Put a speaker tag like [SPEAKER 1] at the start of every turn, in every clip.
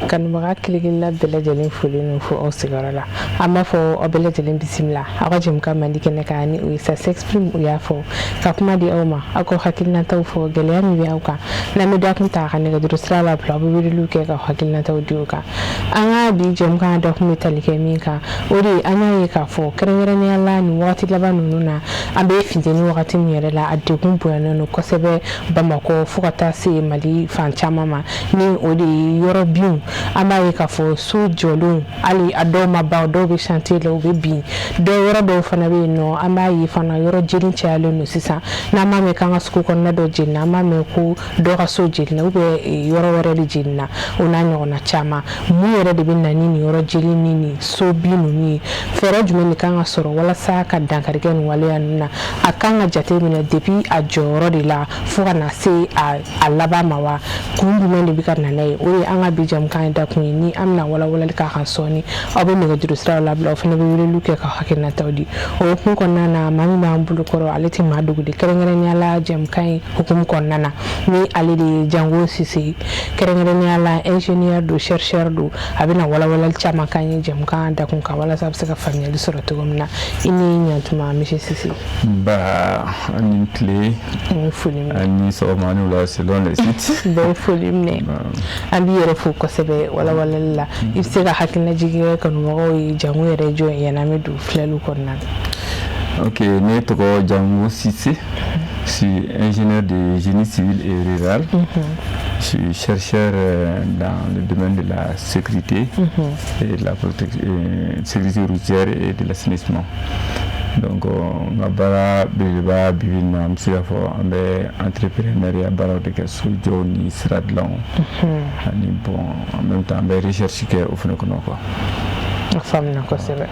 [SPEAKER 1] Kanubaga kelen-kelenna bɛɛ lajɛlen folen don fo aw sigiyɔrɔ la. An b'a fɔ aw bɛɛ lajɛlen bisimila aw ka jɛmukan mandi kɛnɛ kan, ni o ye Ça s'exprime. U y'a fɔ ka kuma di aw ma, aw ka hakilinataw fɔ, gɛlɛya min bɛ aw kan. N'an bɛ dakun ta ka nɛgɛjuru sira labila, aw bɛ weleliw kɛ ka hakilinataw di o kan. An ka bi jɛmukan dakun bɛ tali kɛ min kan, o de ye an y'a ye k'a fɔ kɛrɛnkɛrɛnnenya la, nin wagati laban ninnu na, an bɛ funteni wagati min yɛrɛ la, a degun bonyanen don kosɛbɛ Bamakɔ fo ka taa se Mali fan caman ma, ni o de ye yɔrɔ binw. An b'a ye k'a fɔ so jɔlenw, hali a dɔw ma ban, dɔw bɛ chantier la, u bɛ bin. Dɔw yɔrɔ dɔw fana bɛ yen nɔ, an b'a ye fana yɔrɔ jeni cayalen don sisan. N'an b'a mɛn k'an ka sugu kɔnɔna dɔ jenina, an b'a mɛn ko dɔ ka so jenina ou bien yɔrɔ wɛrɛ de jenina, o n'a ɲɔgɔnna caman. Mun yɛrɛ de bɛ na ni nin yɔrɔ jeni ni nin so bin ninnu ye? Fɛɛrɛ jumɛn de kan ka sɔrɔ walasa ka dankari kɛ nin waleya ninnu na? A kan ka jate minɛ depuis a jɔyɔrɔ de la fo ka na se a laban ma wa? Kun jumɛn de bɛ ka na n'a ye? O ye an ka bi jɛmukan ye dakun ye, ni an bɛna walawalali k'a kan sɔɔni. Aw bɛ nɛgɛjuru siraw labila, aw fana bɛ weleliw kɛ ka hakilinataw di. O hukumu kɔnɔna na, maa min b'an bolo kɔrɔ, ale tɛ maa dogo de, kɛrɛnkɛrɛnnenya la jɛmukan in hukumu kɔnɔna na, ni ale de ye Jango Sise, kɛrɛnkɛrɛnnenya la ingénieur don, chercheur don. A bɛna walawalali caman k'an ye jɛmukan dakun kan walasa a bɛ se ka faamuyali sɔrɔ cogo min na. I ni ɲantuma, monsieur Sise.
[SPEAKER 2] Nba, an ni tile.
[SPEAKER 1] An foli minɛ.
[SPEAKER 2] An ni sɔgɔma, ani wula, selon les sites.
[SPEAKER 1] Bɛɛ foli minɛ. An b'i yɛrɛ fo kosɛbɛ walawalali la. I bɛ se ka hakilinajigin kɛ kanubagaw ye, Jango yɛrɛ jɔn, yanni an bɛ don filɛliw kɔnɔna
[SPEAKER 2] na? Ok, ne tɔgɔ Jango Cissé. Je suis ingénieur de génie civil et rural. Je suis chercheur dans le domaine de la sécurité et de la protection, sécurité routière et de l'assainissement. Donc n ka baara belebeleba bi bi in na, an bɛ se k'a fɔ an bɛ entrepreneuriat baaraw de kɛ, sojɔw ni sira dilanw, ani bon, en même temps an bɛ recherche kɛ o fana kɔnɔ quoi.
[SPEAKER 1] A faamuna kosɛbɛ.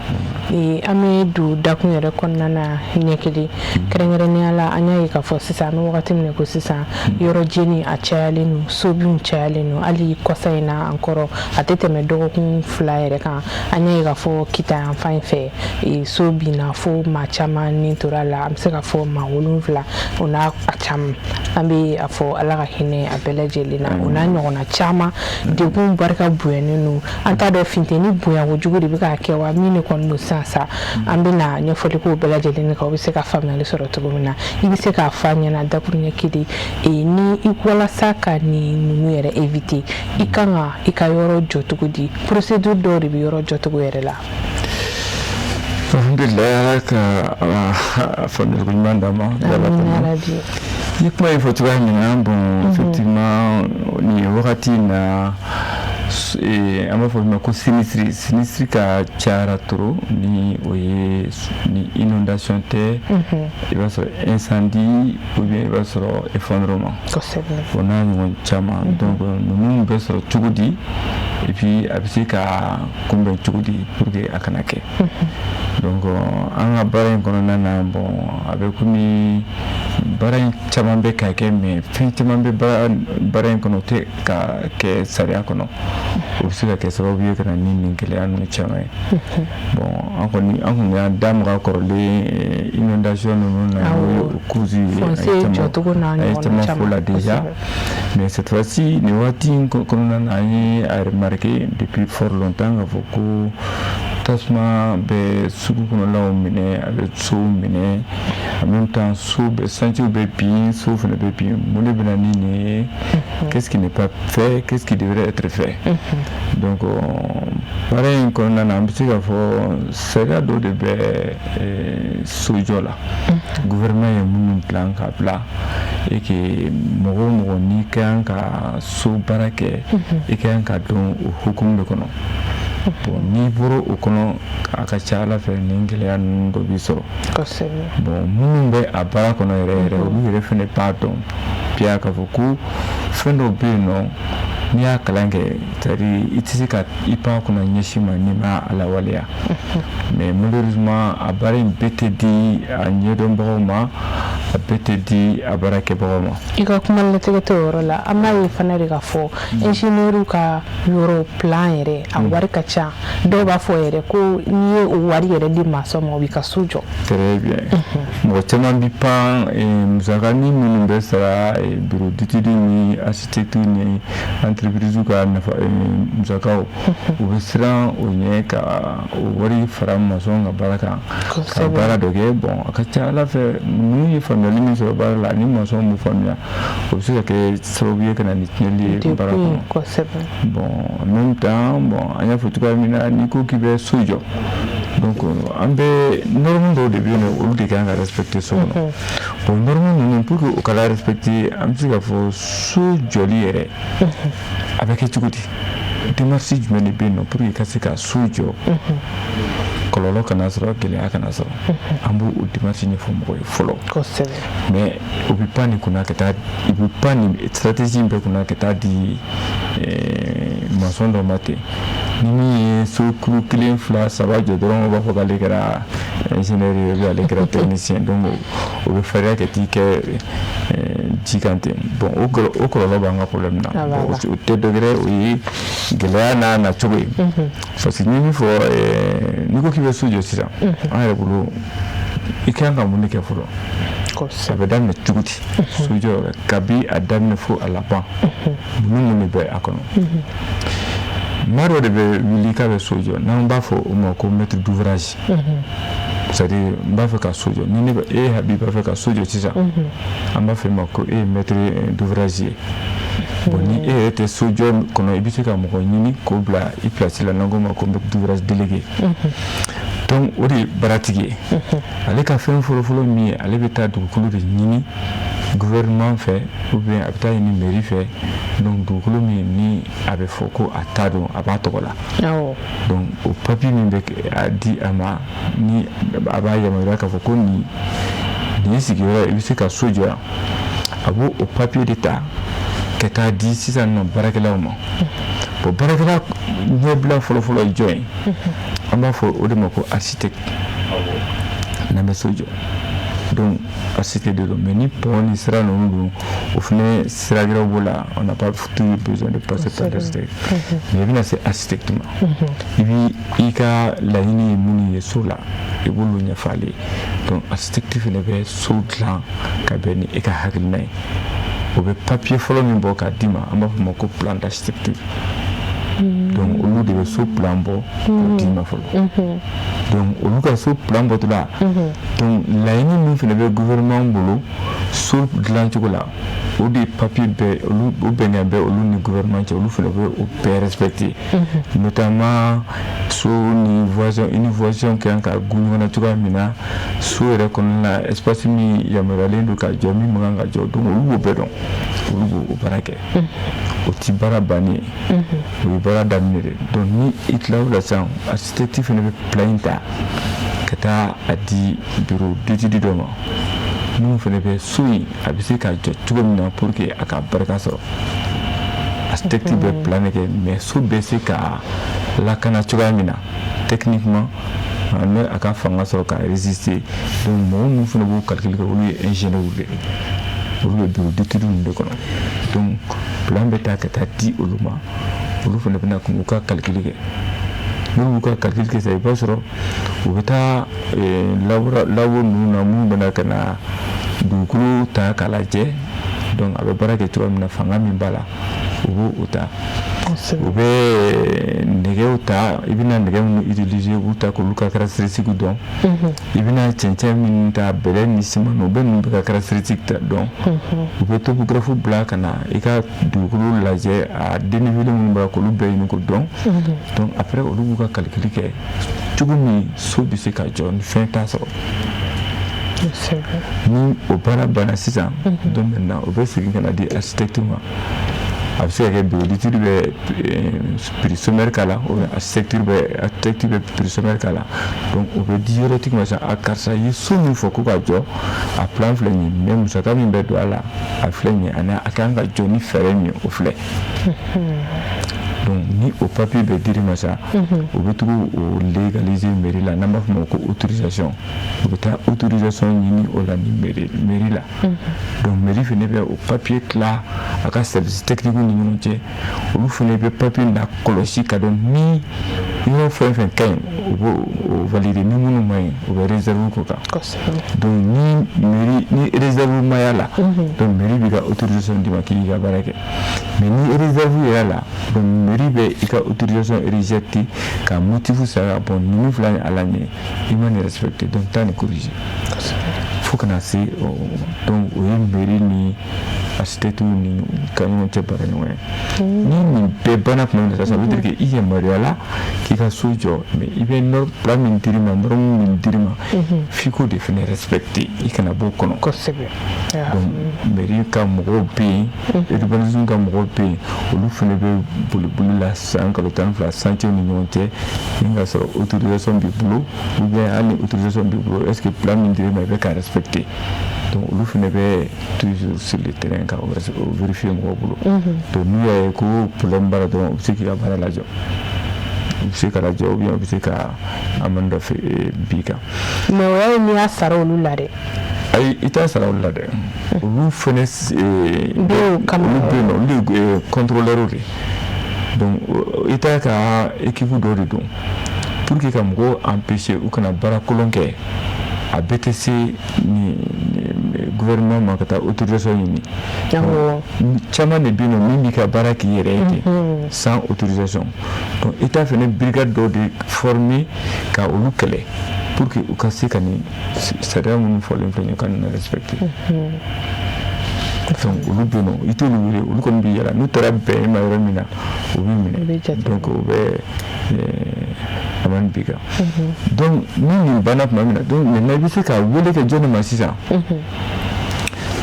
[SPEAKER 1] An bɛ don dakun yɛrɛ kɔnɔna na ɲɛ kelen. Kɛrɛnkɛrɛnnenya la, an y'a ye k'a fɔ sisan, an bɛ wagati min na ko sisan, yɔrɔ jeni a cayalen don, sobinw cayalen don. Hali kɔsa in na, an kɔrɔ, a tɛ tɛmɛ dɔgɔkun 2 yɛrɛ kan, an y'a ye k'a fɔ Kita yanfan in fɛ, so binna fo maa caman ni tora la. An bɛ se k'a fɔ maa wolonfila, o n'a a caman. An bɛ a fɔ Ala ka hinɛ a bɛɛ lajɛlen na. O n'a ɲɔgɔnna caman, degun barika bonyanen don. An t'a dɔn funteni bonya kojugu de bɛ k'a kɛ wa min de kɔni don sisan sa. An bɛna ɲɛfɔli k'o bɛɛ lajɛlen kan, o bɛ se ka faamuyali sɔrɔ cogo min na. I bɛ se k'a fɔ an ɲɛna dakuruɲɛ kelen, ni i walasa ka nin ninnu yɛrɛ éviter, i kan ka i ka yɔrɔ jɔ cogo di? Procédure dɔw de bɛ yɔrɔ jɔcogo yɛrɛ la.
[SPEAKER 2] Alhamdulilayi, Ala ka faamuyali ko ɲuman d'an ma. I ye kuma in fɔ cogoya min na, bon, effectivement, nin wagati in na, an b'a fɔ min ma ko sinistre, sinistre ka cayara trop. Ni o ye ni inondation tɛ, i b'a sɔrɔ incendie ou bien i b'a sɔrɔ effondrement, o n'a ɲɔgɔn caman. Donc ninnu bɛ sɔrɔ cogo di? Et puis a bɛ se ka kunbɛn cogo di pour que a kana kɛ? Donc an ka baara in kɔnɔna na, bon, a bɛ komi baara in caman bɛ ka kɛ, mais fɛn caman bɛ baara in kɔnɔ, o tɛ ka kɛ sariya kɔnɔ. O bɛ se ka kɛ sababu ye ka na ni nin gɛlɛya ninnu caman ye. Bon, an kɔni, an kun y'an da maga kɔrɔlen inondation ninnu na, o ye o cause ye, an ye caman fɔ la déjà. Mais cette fois-ci, nin waati in kɔnɔna na, an ye a remarqué depuis fort longtemps k'a fɔ ko tasuma bɛ sugu kɔnɔlaw minɛ, a bɛ sow minɛ. En même temps, so bɛ, chantier bɛ bin, so fana bɛ bin. Mun de bɛ na ni nin ye? Qu'est-ce qui n'est pas fait? Qu'est-ce qui devrait être fait? Donc baara in kɔnɔna na, an bɛ se k'a fɔ sariya dɔw de bɛ sojɔ la, gouvernement ye minnu dilan ka bila, et que mɔgɔ o mɔgɔ n'i ka kan ka so baara kɛ, i ka kan ka dɔn o hukumu de kɔnɔ. Bon, n'i bɔra o kɔnɔ, a ka ca Ala fɛ nin gɛlɛya ninnu dɔ b'i sɔrɔ. Bon, minnu bɛ a baara kɔnɔ yɛrɛ yɛrɛ, olu yɛrɛ fana b'a dɔn bien k'a fɔ ko fɛn dɔw bɛ yen nɔ, n'i y'a kalan kɛ, c'est à dire i tɛ se ka i pan kunna ɲɛsin ma n'i ma a lawaleya. Mais malheureusement, a baara in bɛɛ tɛ di a ɲɛdɔnbagaw ma, a bɛɛ tɛ di a baarakɛbagaw ma.
[SPEAKER 1] I ka kuma latigɛ t'o yɔrɔ la. An b'a ye fana de k'a fɔ ingénieur ka yɔrɔ plan yɛrɛ, a wari ka ca. Dɔw b'a fɔ yɛrɛ ko n'i ye o wari yɛrɛ di maçon ma, o b'i ka so jɔ.
[SPEAKER 2] Très bien. Mɔgɔ caman bi pan musakanin minnu bɛ sara bureau d'études ni architecte ni entrepreneur. entreprise ka nafa musakaw, u bɛ siran o ɲɛ ka o wari fara maçon ka baara kan ka baara dɔ kɛ. Bon, a ka ca Ala fɛ, ninnu ye faamuyali min sɔrɔ baara la ani maçon m'o faamuya, o bɛ se ka kɛ sababu ye ka na ni tiɲɛli ye baara kɔnɔ. Bon, en même temps, bon, an y'a fɔ cogoya min na, n'i ko k'i bɛ so jɔ, donc an bɛ norme dɔw de bɛ yen nɔ, olu de kan ka respecter so kɔnɔ. Bon, norme ninnu, pour que o ka la respecter, an bɛ se k'a fɔ so jɔli yɛrɛ a bɛ kɛ cogo di, démarche jumɛn de bɛ yen nɔ pour que i ka se ka so jɔ, kɔlɔlɔ kana sɔrɔ, gɛlɛya kana sɔrɔ. An b'o o démarche ɲɛfɔ mɔgɔ ye fɔlɔ. Mais o bɛ pan nin kunna ka taa, i bɛ pan nin stratégie in bɛɛ kunna ka taa di maçon dɔ ma ten. Ni min ye so kulu kelen, fila, saba jɔ dɔrɔn, o b'a fɔ k'ale kɛra ingénieur ye ou bien ale kɛra technicien. Donc o bɛ farinya ka t'i kɛ ji kan ten. Bon, o kɔlɔlɔ b'an ka problème na. O tɛ dɔ wɛrɛ, o ye gɛlɛya n'a nacogo ye, parce que ni min fɔ, n'i ko k'i bɛ so jɔ sisan, an yɛrɛ bolo, i kan ka mun de kɛ fɔlɔ? A bɛ daminɛ cogo di sojɔ yɛrɛ, kabi a daminɛ fo a laban, mun de bɛ a kɔnɔ? Maa dɔ de bɛ wuli k'a bɛ so jɔ, n'an b'a fɔ o ma ko maître d'ouvrage, c'est à dire n b'a fɛ ka so jɔ. Ni ne bɛ e Habi b'a fɛ ka so jɔ sisan, an b'a fɔ e ma ko e ye maître d'ouvrage ye. Bon, ni e yɛrɛ tɛ so jɔ kɔnɔ, i bɛ se ka mɔgɔ ɲini k'o bila i place la, n'an k'o ma ko maître d'ouvrage délégué. Donc o de ye baaratigi ye. Ale ka fɛn fɔlɔfɔlɔ min ye, ale bɛ taa dugukolo de ɲini gouvernement fɛ ou bien a bɛ taa ɲini mairie fɛ. Donc dugukolo min ni a bɛ fɔ ko a ta don, a b'a tɔgɔ la. Donc o papier min bɛ a di a ma, ni a b'a yamaruya k'a fɔ ko nin ye sigiyɔrɔ ye, i bɛ se ka so jɔ yan, a b'o o papier de ta ka taa di sisan nɔ baarakɛlaw ma. Bon, baarakɛla ɲɛbila fɔlɔfɔlɔ ye jɔn ye? An b'a fɔ o de ma ko architecte. N'an bɛ so jɔ, donc architecte de don. Mais ni pont ni sira ninnu don, o fana sira wɛrɛw b'o la, on n'a pas toujours besoin de passer par l'architecte. Mais i bɛna se architecte ma, i bi i ka laɲini ye minnu ye so la, i b'olu ɲɛfɔ ale ye. Donc architecte fana bɛ so dilan ka bɛn ni e ka hakilina ye. O bɛ papier fɔlɔ min bɔ k'a d'i ma, an b'a fɔ o ma ko plan d'architecture. Donc olu de bɛ so plan bɔ k'o d'i ma fɔlɔ. Donc olu ka so plan bɔtɔla, donc laɲini min fana bɛ gouvernement bolo so dilan cogo la, o de papier bɛɛ, olu o bɛnkan bɛ olu ni gouvernement cɛ, olu fana bɛ o bɛɛ respecter, notamment so ni voisin, i ni voisin kan ka gun ɲɔgɔn na cogoya min na, so yɛrɛ kɔnɔna la, espace min yamaruyalen don ka jɔ, min man kan ka jɔ. Donc olu b'o bɛɛ dɔn, olu b'o baara kɛ. O ti baara bannen ye, o ye baara daminɛ de. Donc ni i tilar'o la sisan, architecte fana bɛ plan in ta ka taa a di bureau d'étude dɔ ma, minnu fana bɛ so in a bɛ se ka jɔ cogo min na pour que a ka barika sɔrɔ. Architecte bɛ plan de kɛ, mais so bɛ se ka lakana cogoya min na techniquement, ne a ka fanga sɔrɔ ka résister. Donc mɔgɔ minnu fana b'o calcul kɛ, olu ye ingénieur de ye, olu bɛ bureau d'étude ninnu de kɔnɔ. Donc plan bɛ taa ka taa di olu ma, olu fana bɛna k'u ka calcul kɛ. N'olu y'u ka calcul kɛ sisan, i b'a sɔrɔ u bɛ taa labo ninnu na, minnu bɛna ka na dugukolo ta k'a lajɛ. Donc a bɛ baara kɛ cogoya min na, fanga min b'a la, u b'o o ta. U bɛ nɛgɛw ta, i bɛna nɛgɛ minnu utiliser, u b'u ta k'olu ka caractéristique dɔn. I bɛna cɛncɛn minnu ta, bɛlɛ ni siman, u bɛ ninnu bɛɛ ka caractéristique ta dɔn. U bɛ topographe bila ka na i ka dugukolo lajɛ, a dénivelé minnu b'a la, k'olu bɛɛ ɲini k'o dɔn. Donc après, olu b'u ka calcul kɛ cogo min so bɛ se ka jɔ ni fɛn t'a sɔrɔ. Ni o baara banna sisan, donc maintenant o bɛ segin ka na di architecte ma. A bɛ se ka kɛ bureau d'étude bɛ prix sommaire k'a la, ou bien architecte bɛ prix sommaire k'a la. Donc o bɛ di yɔrɔtigi ma sisan: a karisa ye so min fɔ ko ka jɔ, a plan filɛ nin ye, mais musaka min bɛ don a la, a filɛ nin ye, ani a kan ka jɔ ni fɛɛrɛ min ye, o filɛ. Donc ni o papier bɛ dir'i ma sa, o bɛ tugu o légaliser mairie la, n'an b'a fɔ o ma ko autorisation. U bɛ taa autorisation ɲini o la ni mairie la. Donc mairie fana bɛ o papier tila a ka service technique ni ɲɔgɔn cɛ, olu fana bɛ papier la kɔlɔsi ka dɔn ni Yɔrɔ fɛn fɛn ka ɲi, u b'o o valider. Ni minnu ma ɲi, u bɛ réserve k'o kan. Donc ni mairie ni réserve ma y'a la, donc mairie b'i ka autorisation d'i ma k'i ka baara kɛ. Mais ni réserve yɛrɛ la, donc mairie bɛ i ka autorisation rejeter ka motif sara. Bon, ninnu fila ni ala ɲɛ, i ma nin respecter, donc taa nin corriger fo kana se. Donc o ye mairie ni architecte ni ka ɲɔgɔn cɛ baara ɲɔgɔn ye. Ni nin bɛɛ banna tuma min na, ça veut dire que i yamaruyala k'i ka so jɔ, mais i bɛ norme plan min dir'i ma, norme min dir'i ma, f'i k'o de fana respecter, i kana bɔ o kɔnɔ. Donc mairie ka mɔgɔw bɛ yen, urbanisme ka mɔgɔw bɛ yen, olu fana bɛ boli boli la san kalo 12 chantier ni ɲɔgɔn cɛ, ni ka sɔrɔ autorisation b'i bolo ou bien hali ni autorisation b'i bolo, est ce que plan min dir'i ma, i bɛ ka respecter? Donc olu fana bɛ toujours sur le terrain ka o vérifier mɔgɔw bolo. Donc n'u y'a ye ko problème b'a la dɔrɔn, u bɛ se k'i ka baara lajɔ, u bɛ se ka lajɔ ou bien u bɛ se ka amende dɔ b'i kan.
[SPEAKER 1] Mais o y'a ye n'i y'a sara olu la dɛ.
[SPEAKER 2] Ayi, i t'a sara olu la dɛ. Olu fana
[SPEAKER 1] bɛ kama.
[SPEAKER 2] Olu bɛ yen nɔ, olu ye contrôleur de. Donc i t'a ka équipe dɔ de don pour que ka mɔgɔw empêcher u kana baara kolon kɛ. A bɛɛ tɛ se ni gouvernement ma ka taa autorisation ɲini. Caman de bɛ yen nɔ min b'i ka baara k'i yɛrɛ ye ten sans autorisation. Donc État fana brigade dɔ de former ka olu kɛlɛ pour que u ka se ka nin sariya minnu fɔlen filɛ nin ye, ka nin respecter. Donc olu bɛ yen nɔ, i t'olu wele, olu kɔni bɛ yala. N'u taara bɛn e ma yɔrɔ min na, u b'i minɛ. Donc u bɛ amende b'i kan. Donc ni nin banna tuma min na, donc maintenant i bɛ se ka wele kɛ jɔnni ma sisan?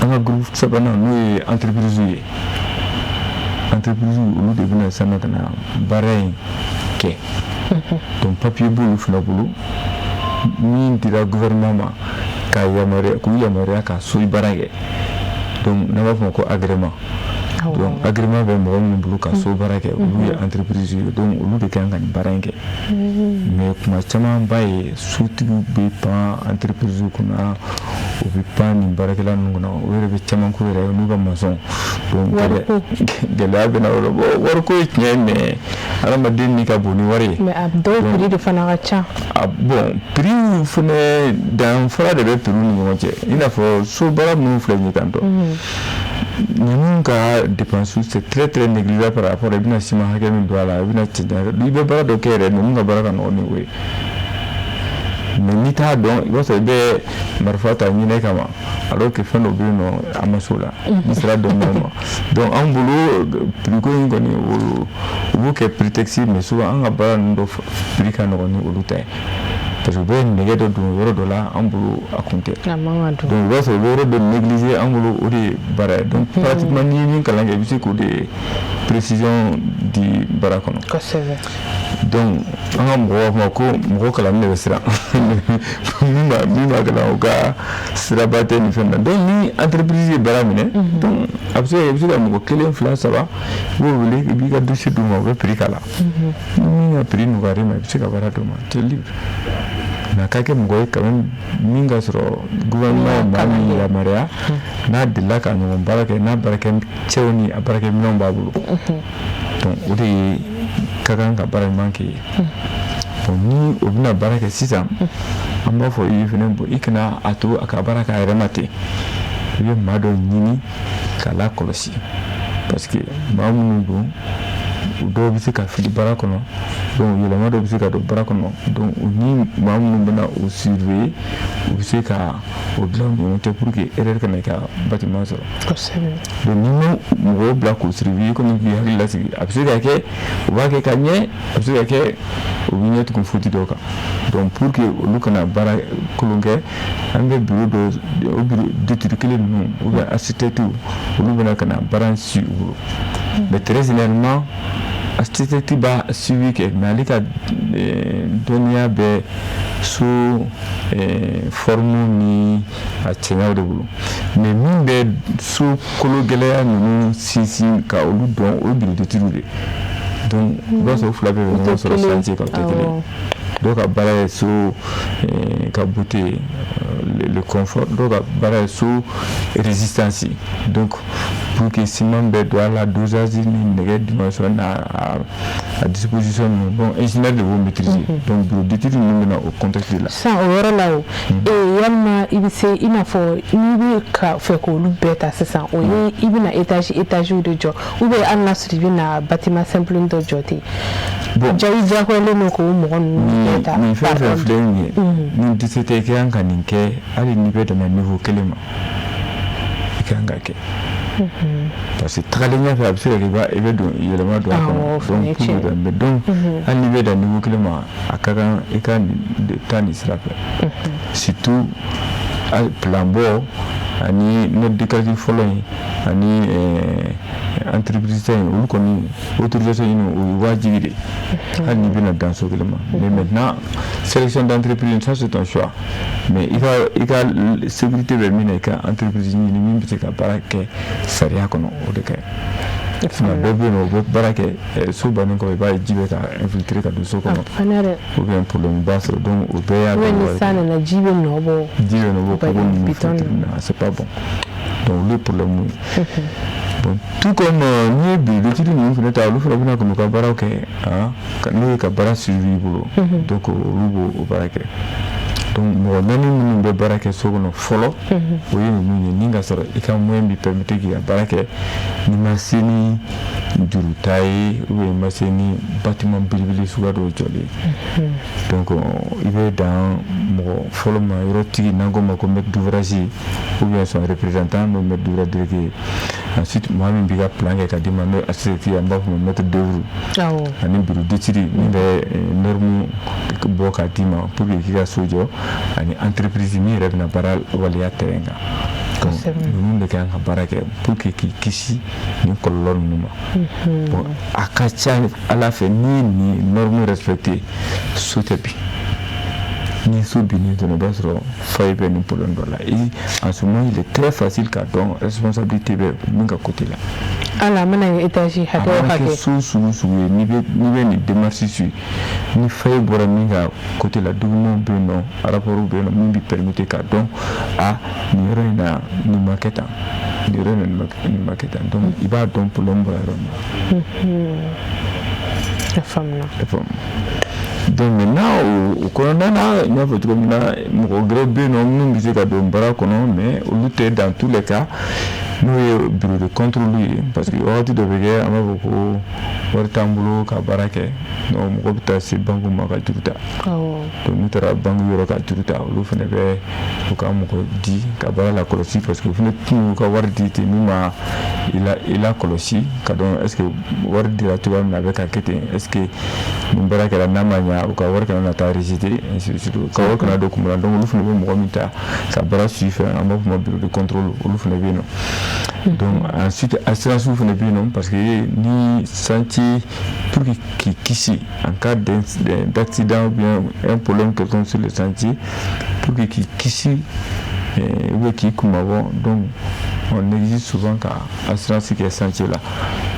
[SPEAKER 2] An ka groupe sabanan, n'o ye entreprise ye. Entreprise, olu de bɛna sisan ka na baara in kɛ. Donc papier b'olu fana bolo min dira gouvernement ma ka yamaruya, k'u yamaruya ka so baara kɛ. Donc n'an b'a fɔ ma ko agrément. Donc agrément bɛ mɔgɔ minnu bolo ka so baara kɛ, olu ye entreprise ye. Donc olu de kan ka nin baara in kɛ. Mais kuma caman b'a ye, sotigiw bɛ pan entreprise kunna, u bɛ pan nin baarakɛla ninnu kunna, o yɛrɛ bɛ caman k'u yɛrɛ ye n'u ka maçon. Donc gɛlɛya bɛ na o la. Bon, wariko ye tiɲɛ ye, mais hadamaden ni ka bon ni wari ye.
[SPEAKER 1] Mais a dɔw prix de fana ka ca.
[SPEAKER 2] A bon, prix fana, danfara de bɛ prix ni ɲɔgɔn cɛ. I n'a fɔ so baara minnu filɛ nin ye tantɔ, ninnu ka dépense, c'est très très négligeable par rapport i bɛna ciment hakɛ min don a la, i bɛna cɛncɛn, i bɛ baara dɔ kɛ yɛrɛ, ninnu ka baara ka nɔgɔn ni o ye. Mais n'i t'a dɔn, i b'a sɔrɔ i bɛ marifa ta ɲinɛ kama, alors que fɛn dɔ bɛ yen nɔ, a ma s'o la, n'i sera dɔn ma. Donc an bolo, prix ko in kɔni, u b'o kɛ prétexte, mais souvent an ka baara ninnu dɔ prix ka nɔgɔn ni olu ta ye, parce que u bɛ nɛgɛ dɔ don yɔrɔ dɔ la, an bolo a kun tɛ. Donc i b'a sɔrɔ u bɛ yɔrɔ dɔ négliger, an bolo o de ye baara ye. Donc pratiquement n'i ye min kalan kɛ, i bɛ se k'o de précision di baara kɔnɔ. Donc an ka mɔgɔw b'a fɔ ko mɔgɔ kalanni de bɛ siran, min b'a kalan, o ka siraba tɛ nin fɛn na. Donc ni entreprise ye baara minɛ, donc a bɛ se ka i bɛ se ka mɔgɔ kelen, fila, saba, i b'o wele, i b'i ka dossier d'u ma, u bɛ prix k'a la. Ni min ka prix nɔgɔyara i ma, i bɛ se ka baara d'o ma, tu es libre. Mais a ka kɛ mɔgɔ ye quand même min ka sɔrɔ gouvernement ye maa min yamaruya, n'a delila ka ɲɔgɔn baara kɛ, n'a baarakɛ cɛw ni a baarakɛminɛnw b'a bolo. Donc o de ye ka kan ka baara ɲuman kɛ ye. Bon, ni o bɛna baara kɛ sisan, an b'a fɔ i ye fɛnɛ, bon, i kana a to a ka baara k'a yɛrɛ ma ten. I bɛ maa dɔ ɲini k'a lakɔlɔsi, parce que maa minnu don, dɔw bɛ se ka fili baara kɔnɔ, donc yɛlɛma dɔw bɛ se ka don baara kɔnɔ. Donc u ni maa minnu bɛna o surveiller, u bɛ se ka o dilan u ni ɲɔgɔn cɛ pour que erreur kana i ka bâtiment sɔrɔ. Donc n'i ma mɔgɔw bila k'o surveiller, komi k'i hakili lasigi, a bɛ se ka kɛ u b'a kɛ ka ɲɛ, a bɛ se ka kɛ u bɛ ɲɛ tugun faute dɔw kan. Donc pour que olu kana baara kolon kɛ, an bɛ bureau dɔ, o bureau d'étude kelen ninnu ou bien architecte, olu bɛna ka na baara si u bolo. Mais très généralement, architecte b'a suivi kɛ, mais ale ka dɔnniya bɛ so forme ni a cɛɲaw de bolo. Mais min bɛ so kolo gɛlɛya ninnu sinsin ka olu dɔn, o ye bureau d'étude de. Donc i b'a sɔrɔ o fila bɛɛ bɛ ɲɔgɔn sɔrɔ chantier kan, o tɛ kelen ye. Dɔw ka baara ye so ka beauté, le confort, dɔw ka baara ye so résistance. Donc Pour que ciment bɛ don a la, dosage ni nɛgɛ dimension n'a a disposition ninnu, bon, ingénieur de b'o maîtriser. Donc bureau d'études ninnu bɛ na o contexte de la.
[SPEAKER 1] Sisan, o yɔrɔ la, o walima i bɛ se, i n'a fɔ n'i bɛ ka fɛ k'olu bɛɛ ta sisan, o ye i bɛna étage de jɔ ou bien hali n'a sɔrɔ i bɛna bâtiment simple dɔ jɔ ten?
[SPEAKER 2] Bon,
[SPEAKER 1] ja, i diyagoyalen don k'o mɔgɔ ninnu bɛɛ ta?
[SPEAKER 2] Nin fɛn fɛn filɛ nin ye, ni dɛsɛ tɛ, i ka kan ka nin kɛ. Hali n'i bɛ dɛmɛ niveau kelen ma, i ka kan ka kɛ, parce que tagalen ɲɛfɛ, a bɛ se ka kɛ i bɛ don yɛlɛma don a kɔnɔ. Donc pour que, donc hali n'i bɛ dan niveau kelen ma, a ka kan i ka taa nin sira fɛ, surtout plan bɔ ani note de calcul fɔlɔ in ani entreprise ta in, olu kɔni autorisation ɲini, o ye wajibi de, hali n'i bɛna dan so kelen ma. Mais maintenant, sélection d'entreprise, ça c'est ton choix, mais i ka sécurité bɛ min na, i ka entreprise ɲini min bɛ se ka baara kɛ sariya kɔnɔ, o de ka ɲi. Sinon dɔw bɛ yen nɔ, u bɛ baara kɛ, so bannen kɔ, i b'a ye ji bɛ ka infiltrer ka don so kɔnɔ, ou bien problème b'a sɔrɔ. Donc o bɛɛ y'a
[SPEAKER 1] Ou bien ni san nana, ji bɛ nɔ bɔ.
[SPEAKER 2] Ji bɛ nɔ bɔ kogo ninnu na, c'est pas bon. Donc olu ye problème ye. Bon, tout comme n'i ye bureau d'études ninnu fana ta, olu fana bɛna ka n'u ka baaraw kɛ, n'o ye ka baara suivi i bolo. Donc olu b'o o baara kɛ. Donc mɔgɔ naani minnu bɛ baara kɛ so kɔnɔ fɔlɔ, o ye ninnu ye. Ni ka sɔrɔ i ka moyen b'i permettre k'i ka baara kɛ, n'i ma se ni juruta ye ou bien i ma se ni bâtiment belebele suguya dɔw jɔlen ye, donc i bɛ dan mɔgɔ fɔlɔ ma, yɔrɔtigi, n'an ko ma ko maître d'ouvrage ou bien son représentant, n'o maître d'ouvrage délégué. Ensuite, maa min b'i ka plan kɛ ka d'i ma, n'o ye architecte ye, an b'a fɔ o ma maître d'œuvre, ani bureau d'études min bɛ norme bɔ k'a d'i ma pour que k'i ka so jɔ, ani entreprise min yɛrɛ bɛna baara waleya terrain kan. Donc ninnu de kan ka baara kɛ pour que k'i kisi nin kɔlɔlɔ ninnu ma. Bon, a ka ca Ala fɛ, n'i ye nin norme respecté, so tɛ bin. Ni so binnen dɔrɔn, i b'a sɔrɔ faille bɛ nin problème dɔ la. Et en ce moment, il est très facile k'a dɔn responsabilité bɛ min ka côté la.
[SPEAKER 1] Hali a mana kɛ étage hakɛ o
[SPEAKER 2] A mana kɛ
[SPEAKER 1] hakɛ.
[SPEAKER 2] So sugu sugu ye, n'i bɛ nin démarche suit, ni faille bɔra min ka côté la, document bɛ yen nɔ, rapport bɛ yen nɔ min bɛ permettre k'a dɔn: a nin yɔrɔ in na, nin ma kɛ tan, nin yɔrɔ in na, nin ma kɛ tan. Donc i b'a dɔn problème bɔra yɔrɔ min na.
[SPEAKER 1] A faamuna.
[SPEAKER 2] I faamu? Donc maintenant, o kɔnɔna na, n y'a fɔ cogo min na, mɔgɔ wɛrɛw bɛ yen nɔ minnu bɛ se ka don baara kɔnɔ, mais olu tɛ dans tous les cas, n'o ye bureau de contrôle ye, parce que wagati dɔ bɛ kɛ, an b'a fɔ ko wari t'an bolo ka baara kɛ, donc mɔgɔ bɛ taa se banque ma ka juru ta. Donc n'u taara banque yɔrɔ ka juru ta, olu fana bɛ u ka mɔgɔ di ka baara la kɔlɔsi, parce que u fana t'u ka wari di ten n'u ma i la kɔlɔsi ka dɔn est ce que wari dira cogoya min na, a bɛ ka kɛ ten, est ce que nin baara kɛra, n'a ma ɲa, u ka wari kana na taa rejeter, ainsi de suite, u ka wari kana don kun la. Donc olu fana bɛ mɔgɔ min ta ka baara suivre, an b'a fɔ o ma bureau de contrôle, olu fana bɛ yen nɔ. Donc ensuite, assurance fana bɛ yen nɔ, parce que ni chantier, pour que k'i kisi en cas d'accident ou bien un problème quelconque sur le chantier, pour que k'i kisi ou bien k'i kunmabɔ, donc on exige souvent ka assurance kɛ chantier la.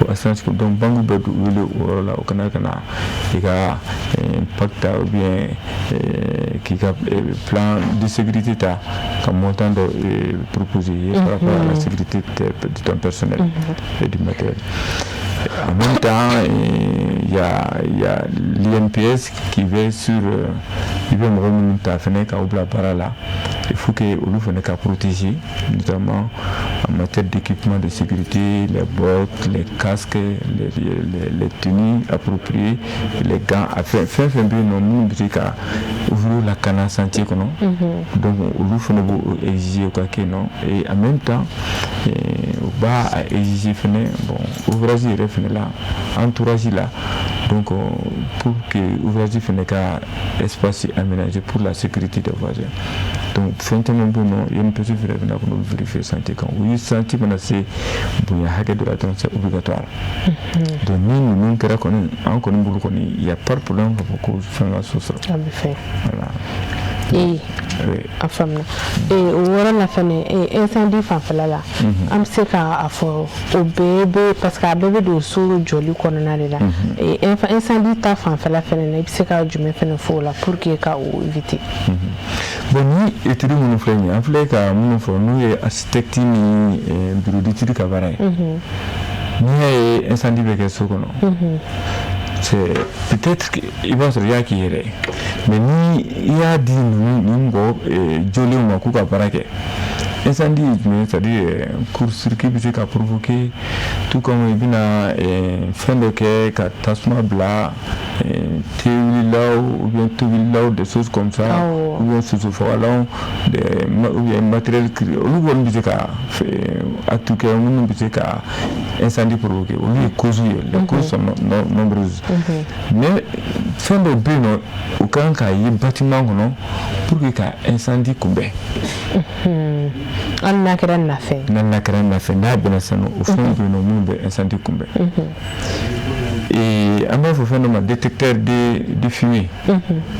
[SPEAKER 2] O assurance, donc banque bɛ wele o yɔrɔ la, o kana ka na i ka pacte ta ou bien k'i ka plan de sécurité ta ka montant dɔ proposer ye par rapport à la sécurité de ton personnel et du matériel. En même temps, il y a l'INPS qui veille sur i bɛ mɔgɔ minnu ta fɛnɛ k'aw bila baara la, il faut que olu fɛnɛ ka protéger, notamment en matière d'équipement de sécurité, les bottes, les casques, les tenues appropriées, les gants, a fɛn fɛn fɛn bɛ yen nɔ minnu bɛ se ka ouvrier lakana chantier kɔnɔ. Donc olu fɛnɛ b'o exiger o ka kɛ yen nɔ. Et en même temps, u b'a exiger fɛnɛ, bon, ouvrage yɛrɛ fɛnɛ la, entourage la, donc pour que ouvrage fɛnɛ ka espace aménagé pour la sécurité des voisins. Donc fɛn caman bɛ yen nɔ, INPS fɛnɛ bɛna ka n'olu vérifier chantier kan. O ye chantier mana se bonya hakɛ dɔ la dɔrɔn, c'est obligatoire. Donc ni ninnu kɛra kɔni, an kɔni bolo kɔni, il y a pas de problème k'a fɔ ko fɛn ka so sɔrɔ.
[SPEAKER 1] A bɛ fɛn.
[SPEAKER 2] Voilà.
[SPEAKER 1] Ee, a faamuna. O yɔrɔ la fɛnɛ, incendie fanfɛla la, an bɛ se k'a fɔ o bɛɛ bɛ, parce que a bɛɛ bɛ don so jɔli kɔnɔna de la. Incendie ta fanfɛla fɛnɛ na, i bɛ se ka jumɛn fɛnɛ fɔ o la pour que ka o éviter?
[SPEAKER 2] Bon, ni étude minnu filɛ nin ye, an filɛ ka minnu fɔ, n'u ye architecte ni bureau d'étude ka baara ye, n'i y'a ye incendie bɛ kɛ so kɔnɔ, c'est peut-être que i b'a sɔrɔ i y'a k'i yɛrɛ ye, mais ni i y'a di ninnu ni mɔgɔ jolenw ma k'u ka baara kɛ, incendie ye jumɛn ye? C'est-à-dire court-circuit bɛ se ka provoquer, tout comme i bɛna fɛn dɔ kɛ ka tasuma bila, tewulilaw ou bien tobililaw, des choses comme ça, ou bien sosofagalanw ou bien matériel, olu kɔni bɛ se ka acte kɛ minnu bɛ se ka incendie provoquer. Olu ye causes ye, les causes sont nombreuses, mais fɛn dɔ bɛ yen nɔ, o kan k'a ye bâtiment kɔnɔ pour que ka incendie kunbɛn.
[SPEAKER 1] Hali n'a kɛra nafɛn.
[SPEAKER 2] Hali n'a kɛra nafɛn, n'a bɛnna sisan nɔ, o fɛnw bɛ yen nɔ minnu bɛ incendie kunbɛn. Et an b'a fɔ fɛn dɔ ma détecteur de fumée.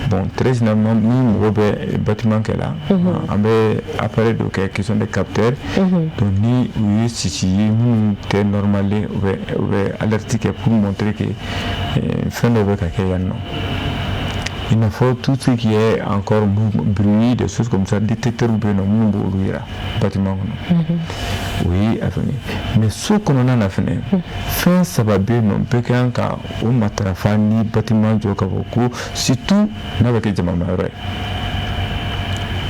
[SPEAKER 2] Bon, très généralement, ni mɔgɔ bɛ bâtiment kɛ la, an bɛ appareil dɔ kɛ qui sont des capteurs. Donc ni u ye sisi ye minnu tɛ normal ye, u bɛ alerte kɛ pour montrer que fɛn dɔ bɛ ka kɛ yan nɔ. I n'a fɔ tout ce qui est encore bruit, des choses comme ça, détecteur bɛ yen nɔ minnu b'olu yira bâtiment kɔnɔ. O ye a fɛn ye. Mais so kɔnɔna na fɛnɛ, fɛn saba bɛ yen nɔ, bɛɛ kan ka o matarafa ni bâtiment jɔ ka fɔ ko surtout n'a bɛ kɛ jamamayɔrɔ ye.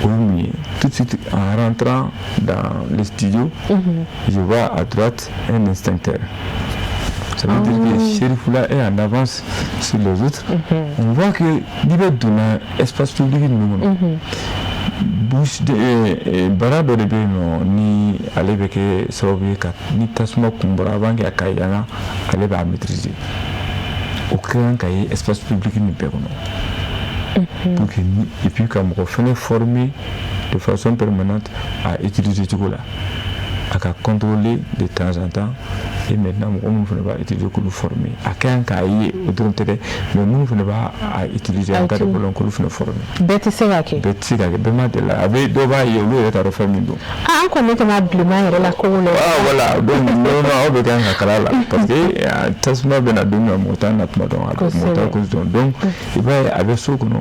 [SPEAKER 2] O ye mun ye? Tout de suite en rentrant dans le studio, je vois à droite un extincteur. Ça veut dire que Chérifoula est en avance sur les autres. On voit que n'i bɛ donna espace public ninnu kɔnɔ, bouche de bara dɔ de bɛ yen nɔ, ni ale bɛ kɛ sababu ye ka ni tasuma kun bɔra, avant que a ka yanga, ale b'a maîtriser. O ka kan ka ye espace public nin bɛɛ kɔnɔ. Pour que ni et puis ka mɔgɔ fɛnɛ former de façon permanente à utiliser cogo la, a ka contrôler de temps en temps. Et maintenant, mɔgɔ minnu fana b'a utiliser, k'olu former. A ka kan k'a ye o dɔrɔn tɛ dɛ, mais minnu fana b'a utiliser en cas de problème, k'olu fana former.
[SPEAKER 1] Bɛɛ tɛ se ka kɛ.
[SPEAKER 2] Bɛɛ tɛ se ka kɛ, bɛɛ ma deli a bɛ dɔw b'a ye, olu yɛrɛ t'a dɔn fɛn min don.
[SPEAKER 1] Ah, an kɔni tɛmɛ bilenman yɛrɛ la kogo la.
[SPEAKER 2] Ah voilà, donc normalement aw bɛ kan ka kala la, parce que tasuma bɛ na don min na, mɔgɔ t'a na tuma dɔn, a bɛ mɔgɔ t'a cause dɔn. Donc i b'a ye a bɛ so kɔnɔ.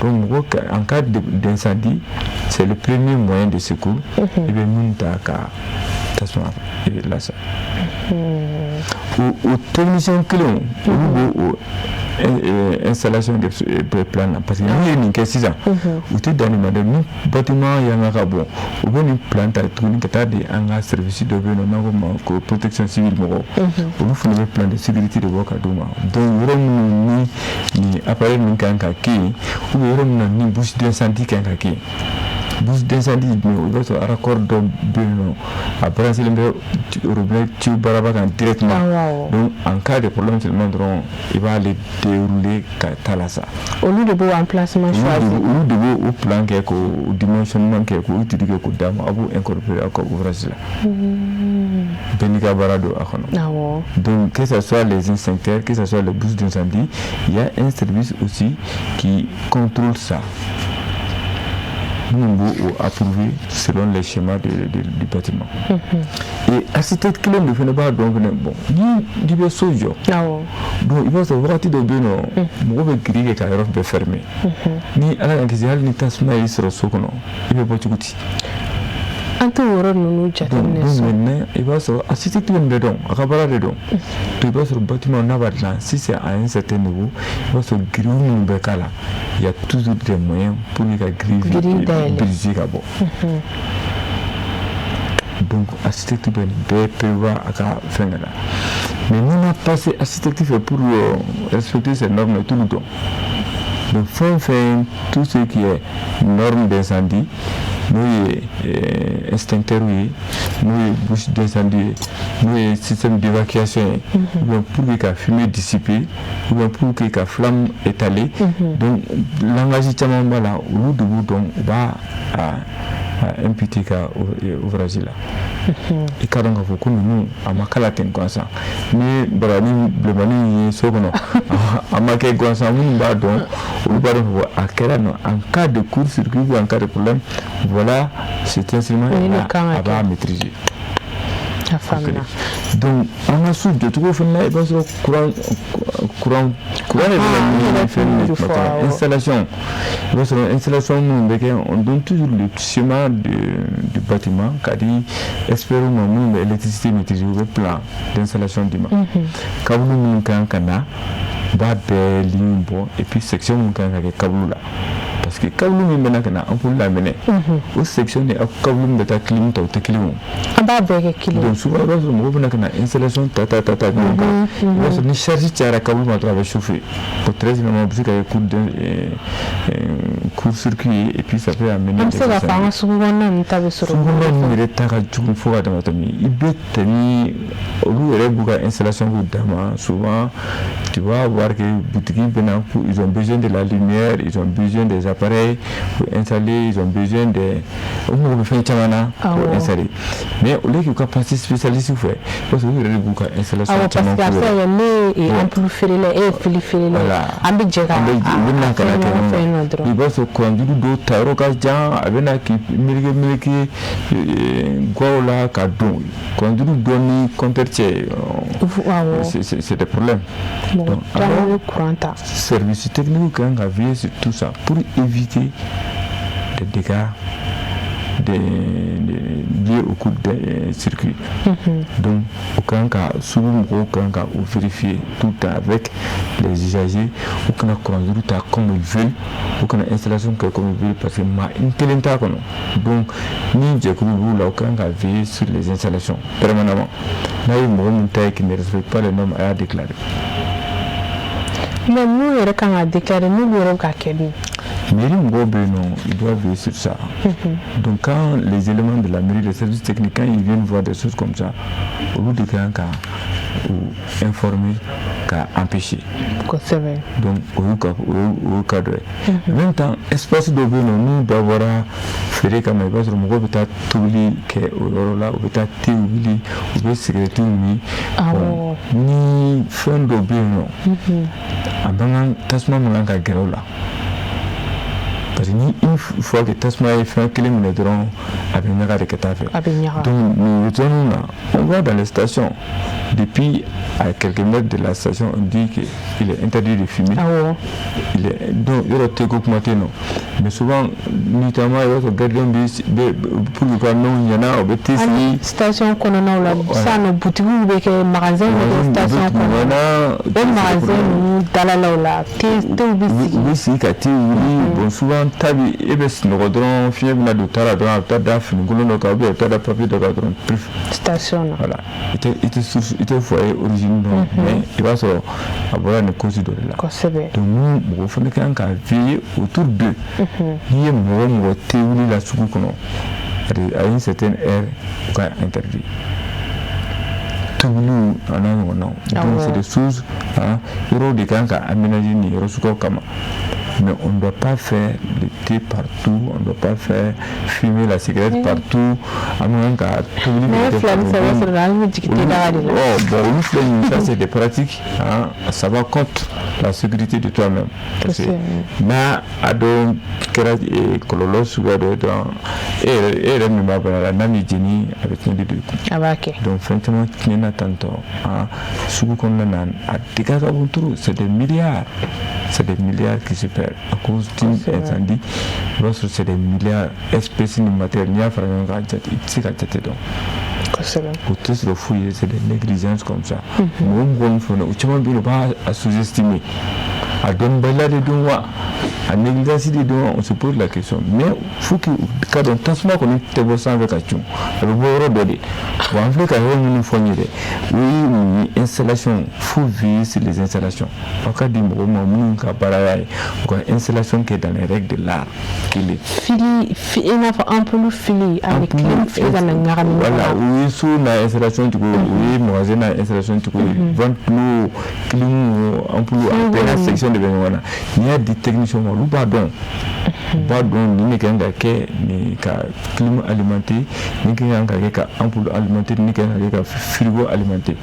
[SPEAKER 2] Donc mɔgɔ, en cas d'incendie, c'est le premier moyen de secours i bɛ min ta ka tasuma lasa. O technicien kelenw, olu b'o o installation kɛ plan na, parce que n'u ye nin kɛ sisan, u tɛ dan nin ma dɛ. Ni bâtiment yanga ka bon, u bɛ nin plan ta tuguni ka taa di an ka service dɔ bɛ yen nɔ n'an ko ma ko protection civile mɔgɔw. Olu fana bɛ plan de sécurité de bɔ ka d'u ma. Donc yɔrɔ minnu ni nin appareil min kan ka kɛ yen, ou bien yɔrɔ min na ni bouche d'incendie kan ka kɛ yen. Bouche d'incendie jumɛn? I b'a sɔrɔ raccord dɔ bɛ yen nɔ, a branché bɛ robinet tuyau baraba kan directement. Donc en cas de problème seulement dɔrɔn, i b'ale dérouler ka taa la sa.
[SPEAKER 1] Olu de b'o emplacement choisir.
[SPEAKER 2] Olu de b'o plan kɛ, k'o dimensionnement kɛ, k'o étude kɛ, k'o d'a ma. A b'o incorporer aw ka ouvrage la. Bɛɛ n'i ka baara don a kɔnɔ. Donc que ce soit les extincteurs, que ce soit les bouches d'incendie, il y a un service aussi qui contrôle ça, minnu b'o approuver selon les schémas du bâtiment. Et architecte kelen de fana b'a dɔn fana. Bon, ni n'i bɛ so jɔ, donc i b'a sɔrɔ wagati dɔ bɛ yen nɔ, mɔgɔ bɛ grille kɛ ka yɔrɔ bɛɛ fermer. Ni Ala k'an kisi, hali ni tasuma y'i sɔrɔ so kɔnɔ, i bɛ bɔ cogo di?
[SPEAKER 1] An t'o yɔrɔ ninnu jateminɛ
[SPEAKER 2] so. Maintenant, i b'a sɔrɔ architecte bɛ nin bɛɛ dɔn, a ka baara de dɔn. Donc i b'a sɔrɔ bâtiment n'a b'a dilan, si c'est à un certain niveau, i b'a sɔrɔ grille minnu bɛ k'a la, il y a toujours des moyens pour que ka grille briser ka bɔ. Donc architecte bɛ nin bɛɛ prévoir a ka fɛn la. Mais n'i ma passer architecte fɛ pour respecter ces normes, tout le dɔn. Donc fɛn fɛn, tout ce qui est norme d'incendie, n'o ye extincteur ye, n'o ye bouche d'incendie ye, n'o ye système d'évacuation ye, ou bien pour que ka fumée dissiper, ou bien pour que ka flamme étaler, donc langage caman b'a la, olu de b'u dɔn, u b'a A imputé ka ouvrage la, i ka dɔn k'a fɔ ko ninnu a ma kala ten gansan. Ni barani bilenmanin ye so kɔnɔ, a ma kɛ gansan. Minnu b'a dɔn, olu b'a dɔn k'a fɔ a kɛra nɔ en cas de court-circuit ou en cas de problème, voilà, cet instrument là, a b'a maîtriser.
[SPEAKER 1] A faamuna.
[SPEAKER 2] Donc an ka so jɔcogo fana la, i b'a sɔrɔ courant de bɛ na ni fɛn min ye tuma caman, installation, i b'a sɔrɔ installation minnu bɛ kɛ, on donne toujours le schéma du bâtiment k'a di experts ma minnu bɛ électricité maîtriser. U bɛ plan d'installation d'i ma, câble minnu kan ka na, u b'a bɛɛ ligne bɔ, et puis section minnu kan ka kɛ câble la, parce que câble min bɛ na ka na ampoule lamɛnɛ, o section ni câble min bɛ taa clim ta, o tɛ kelen o.
[SPEAKER 1] An b'a bɛɛ kɛ kelen.
[SPEAKER 2] Donc souvent, i b'a sɔrɔ mɔgɔw bɛ na ka na installation ta ta ta ta ɲɔgɔn kan. I b'a sɔrɔ ni charge cayara câble ma dɔrɔn, a bɛ chauffer. Bon, très généralement, o bɛ se ka kɛ court circuit ye, et puis ça peut amener.
[SPEAKER 1] An bɛ se k'a fɔ an ka sugu kɔnɔna ninnu ta bɛ sɔrɔ.
[SPEAKER 2] Sugu kɔnɔna ninnu yɛrɛ ta ka jugu fo ka dama tɛmɛ. I bɛ tɛmɛ, olu yɛrɛ b'u ka installation k'u dama. Souvent, tu vas voir que boutique bɛ na, ils ont besoin de la lumière, ils ont besoin des appareils pour installer, ils ont besoin de, u mago bɛ fɛn caman na pour installer. Mais au lieu k'u ka passer spécialiste fɛ, i b'a sɔrɔ u yɛrɛ de b'u ka installation
[SPEAKER 1] caman k'u yɛrɛ. Parce que a bɛ se ka kɛ ne ye ampoule feerela, e ye fil feerela ye, an bɛ jɛ ka
[SPEAKER 2] an bɛ na ka na kɛ ɲɔgɔn fɛ. I b'a sɔrɔ courant juru dɔw ta yɔrɔ ka jan, a bɛ na k'i meleke meleke gaw la ka don courant juru dɔ ni compteur cɛ, c'est des problèmes.
[SPEAKER 1] Donc alors courant ta.
[SPEAKER 2] Service technique kan ka veiller sur tout ça pour éviter des dégâts liés au court de circuit. Donc o kan ka sugu mɔgɔw kan ka o vérifier tout le temps avec les usagers. U kana courant juru ta comme ils veulent, u kana installation kɛ comme ils veulent, parce que maa n kelen t'a kɔnɔ. Donc ni jɛkulu b'u la, u kan ka veiller sur les installations permanemment. N'a ye mɔgɔ min ta ye qui ne respecte pas les normes, a y'a déclarer.
[SPEAKER 1] Mais mun yɛrɛ kan ka déclarer, n'olu yɛrɛ bɛ ka kɛ dun?
[SPEAKER 2] Mairie mɔgɔw bɛ yen nɔ, ils doivent veiller sur ça. Donc quand les éléments de la mairie, les services techniques, quand ils viennent voir des choses comme ça, olu de kan ka u informer ka empêcher. Donc o y'u ka dɔ ye. En même temps, espace dɔw bɛ yen nɔ n'u dabɔra feere kama, i b'a sɔrɔ mɔgɔw bɛ taa tobili kɛ o yɔrɔ la, u bɛ taa te wuli, u bɛ sigɛrɛtiw min. Ni fɛn dɔw bɛ yen nɔ, a man kan, tasuma man kan ka gɛrɛ o la, parce que ni une fois que tasuma ye fɛn kelen minɛ dɔrɔn, a bɛ ɲaga de ka taa fɛ.
[SPEAKER 1] A bɛ ɲaga.
[SPEAKER 2] Donc nin zone na, on voit dans les stations, depuis à quelques mètres de la station, on dit que il est interdit de fumer. Il est donc yɔrɔ tɛ ko kuma tɛ yen nɔ. Mais souvent, notamment, i b'a sɔrɔ gardien bɛ pour que ka nɔnɔ ɲɛna, o bɛ te sigi.
[SPEAKER 1] Station kɔnɔnaw la sisan nɔ, butigiw bɛ kɛ, magasin bɛ kɛ station kɔnɔ. O magasin ninnu dalalaw la, tew bɛ sigi.
[SPEAKER 2] U bɛ sigi ka te wuli. Bon, souvent ta bi e bɛ sunɔgɔ dɔrɔn, fiɲɛ bɛna don ta la dɔrɔn, a bɛ taa da finikolon dɔ kan ou bien a bɛ taa da papier dɔ kan dɔrɔn, pif.
[SPEAKER 1] Station na.
[SPEAKER 2] Voilà, i tɛ source, i tɛ foyer origine dɔn, mais i b'a sɔrɔ a bɔra nin cause dɔ de la. Donc ni mɔgɔ fana kan ka veiller autour d'eux, n'i ye mɔgɔ o mɔgɔ te wuli la sugu kɔnɔ à une certaine heure, u ka interdit tobiliw a n'a ɲɔgɔnnaw. Donc c'est des choses, hein, yɔrɔw de kan ka aménager nin yɔrɔ suguyaw kama. Mais on ne doit pas faire le thé partout, on ne doit pas faire fumer la cigarette partout. An man kan ka tobili
[SPEAKER 1] kɛ fila ni saba sɔrɔ, an bɛ jigin te daga de la.
[SPEAKER 2] Oh, bon, olu filɛ nin, ça c'est des pratiques, hein, ça va contre la sécurité de toi-même. Parce que n'a a dɔw kɛra kɔlɔlɔ suguya dɔ ye dɔrɔn, e yɛrɛ min b'a bana la, n'a m'i jeni, a bɛ tiɲɛni don i kun.
[SPEAKER 1] A b'a kɛ.
[SPEAKER 2] Donc fɛn caman tiɲɛna tantɔ, hein, sugu kɔnɔna na, a dégâts ka bon trop, c'est des milliards. C'est des milliards qui se perdent à cause d'un incendie. I b'a sɔrɔ c'est des milliards, espèces ni matériel, n'i y'a fara ɲɔgɔn kan, jate, i tɛ se ka jate dɔn. O tɛ sɔrɔ foyi ye, c'est des négligences comme ça. Mɔgɔ mɔgɔ min fana, o caman bɛ yen, u b'a sous-estimer. A dɔnnibaliya de don wa, a négligence de don wa, on se pose la question. Mais faut que ka dɔn, tasuma kɔni tɛ bɔ sanfɛ ka cun, a bɛ bɔ yɔrɔ dɔ de. Bon, an filɛ ka yɔrɔ minnu fɔ n ye dɛ, o ye mun ye? Installation, faut veiller sur les installations. Aw ka di mɔgɔw ma minnu ka baara y'a ye, u ka installation kɛ dans les règles de l'art kelen.
[SPEAKER 1] Fil i n'a fɔ ampoule fil ani clim fil ka na ɲagami ɲɔgɔn na.
[SPEAKER 2] Voilà, o ye so n'a installation cogo ye, o ye magasin n'a installation cogo ye, ventilo, clim, ampoule, a bɛɛ n'a section. combinaison de bɛ ɲɔgɔn na. N'i y'a di technicien ma, olu b'a dɔn, u b'a dɔn nin de kan ka kɛ nin ka clim alimenter, nin kan ka kɛ ka ampoule alimenter, nin kan ka kɛ ka frigo alimenter.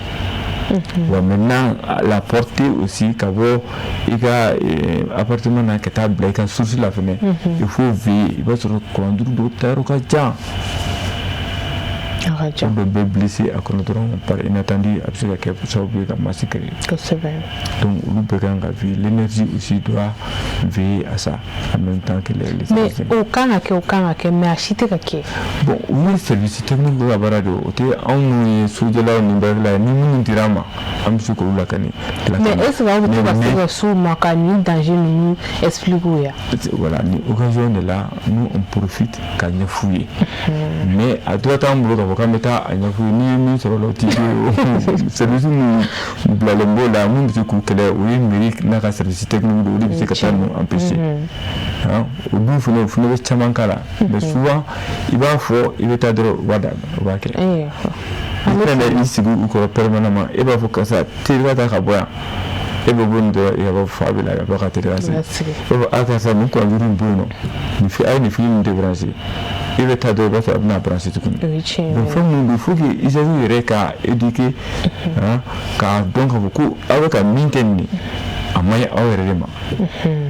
[SPEAKER 2] Bon, maintenant, la portée aussi, ka bɔ i ka appartement na ka taa bila i ka source la fɛnɛ, il faut veiller. I b'a sɔrɔ courant juru dɔw taayɔrɔ ka jan.
[SPEAKER 1] A ka jan.
[SPEAKER 2] Dɔ bɛ blessé a kɔnɔ dɔrɔn, par inattendu, a bɛ se ka kɛ sababu ye ka masse créer. Donc olu bɛɛ kan ka veiller. L'énergie aussi doit veiller à ça en même temps que les
[SPEAKER 1] Mais o kan ka kɛ, o kan ka kɛ, mais a si tɛ ka kɛ.
[SPEAKER 2] Bon, u ye service technique ka baara de ye. O tɛ anw minnu ye sojɔlaw ni baarakɛla ye. Ni minnu dira an ma, an bɛ se k'olu lakani.
[SPEAKER 1] Mais est ce que aw bɛ to ka se ka s'u ma ka nin danger ninnu expliquer u ye?
[SPEAKER 2] Voilà, ni occasion de la, nous, on profite ka ɲɛf'u ye. Mais a droit t'an bolo k'a fɔ k'an bɛ taa a ɲɛf'u ye. N'i ye min sɔrɔ o la, o t'i ye. Service min bilalen b'o la, mun bɛ se k'u kɛlɛ, o ye mairie n'a ka service technique de, o de bɛ se ka taa ninnu empêcher. O dun fana, o fana bɛ caman k'a la. Mais souvent, i b'a fɔ, i bɛ taa dɔrɔn, u b'a daminɛ, u b'a kɛ. I tɛna i sigi u kɔrɔ permanemment. E b'a fɔ karisa, teliya ta ka bɔ yan. E bɛ bɔ nin dɔrɔn, i b'a fɔ a bɛ la, a bɛ ka teliya sigi. E b'a fɔ a karisa, nin courant juru in bɔ yen nɔ, nin fi, a ye nin fil nin débrancher. I bɛ taa dɔrɔn, i b'a sɔrɔ a bɛna brancher tuguni. Donc fɛn minnu don, il faut que usagers yɛrɛ ka éduquer, k'a dɔn k'a fɔ ko aw bɛ ka min kɛ nin ye, a man ɲi aw yɛrɛ de ma.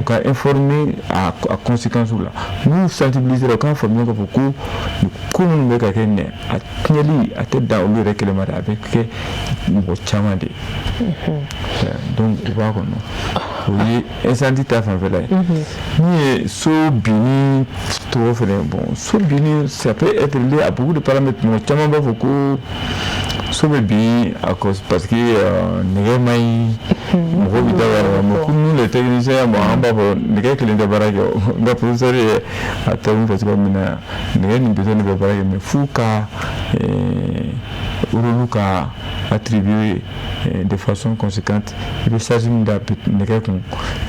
[SPEAKER 2] U ka informer a conséquences la. N'u sensibiliser, u k'a faamuya k'a fɔ ko nin ko minnu bɛ ka kɛ nin ye, a tiɲɛli a tɛ dan olu yɛrɛ kelen ma dɛ, a bɛ kɛ mɔgɔ caman de ye. Donc u b'a kɔnɔ. O ye incendie ta fanfɛla ye. Min ye so binni tɔgɔ fɛnɛ, bon, so binni, ça peut être lié à beaucoup de paramètres. Mɔgɔ caman b'a fɔ ko so bɛ bin à cause, parce que nɛgɛ man ɲi, mɔgɔw bɛ taa baara la. Mais comme nous les techniciens, bon, an b'a fɔ nɛgɛ kelen tɛ baara kɛ. N ka professeur ye a terme fɔ cogoya min na, nɛgɛ ni béton de bɛ baara kɛ, mais f'u ka rôle ka attribuer de façon conséquente. I bɛ charge min da nɛgɛ kun,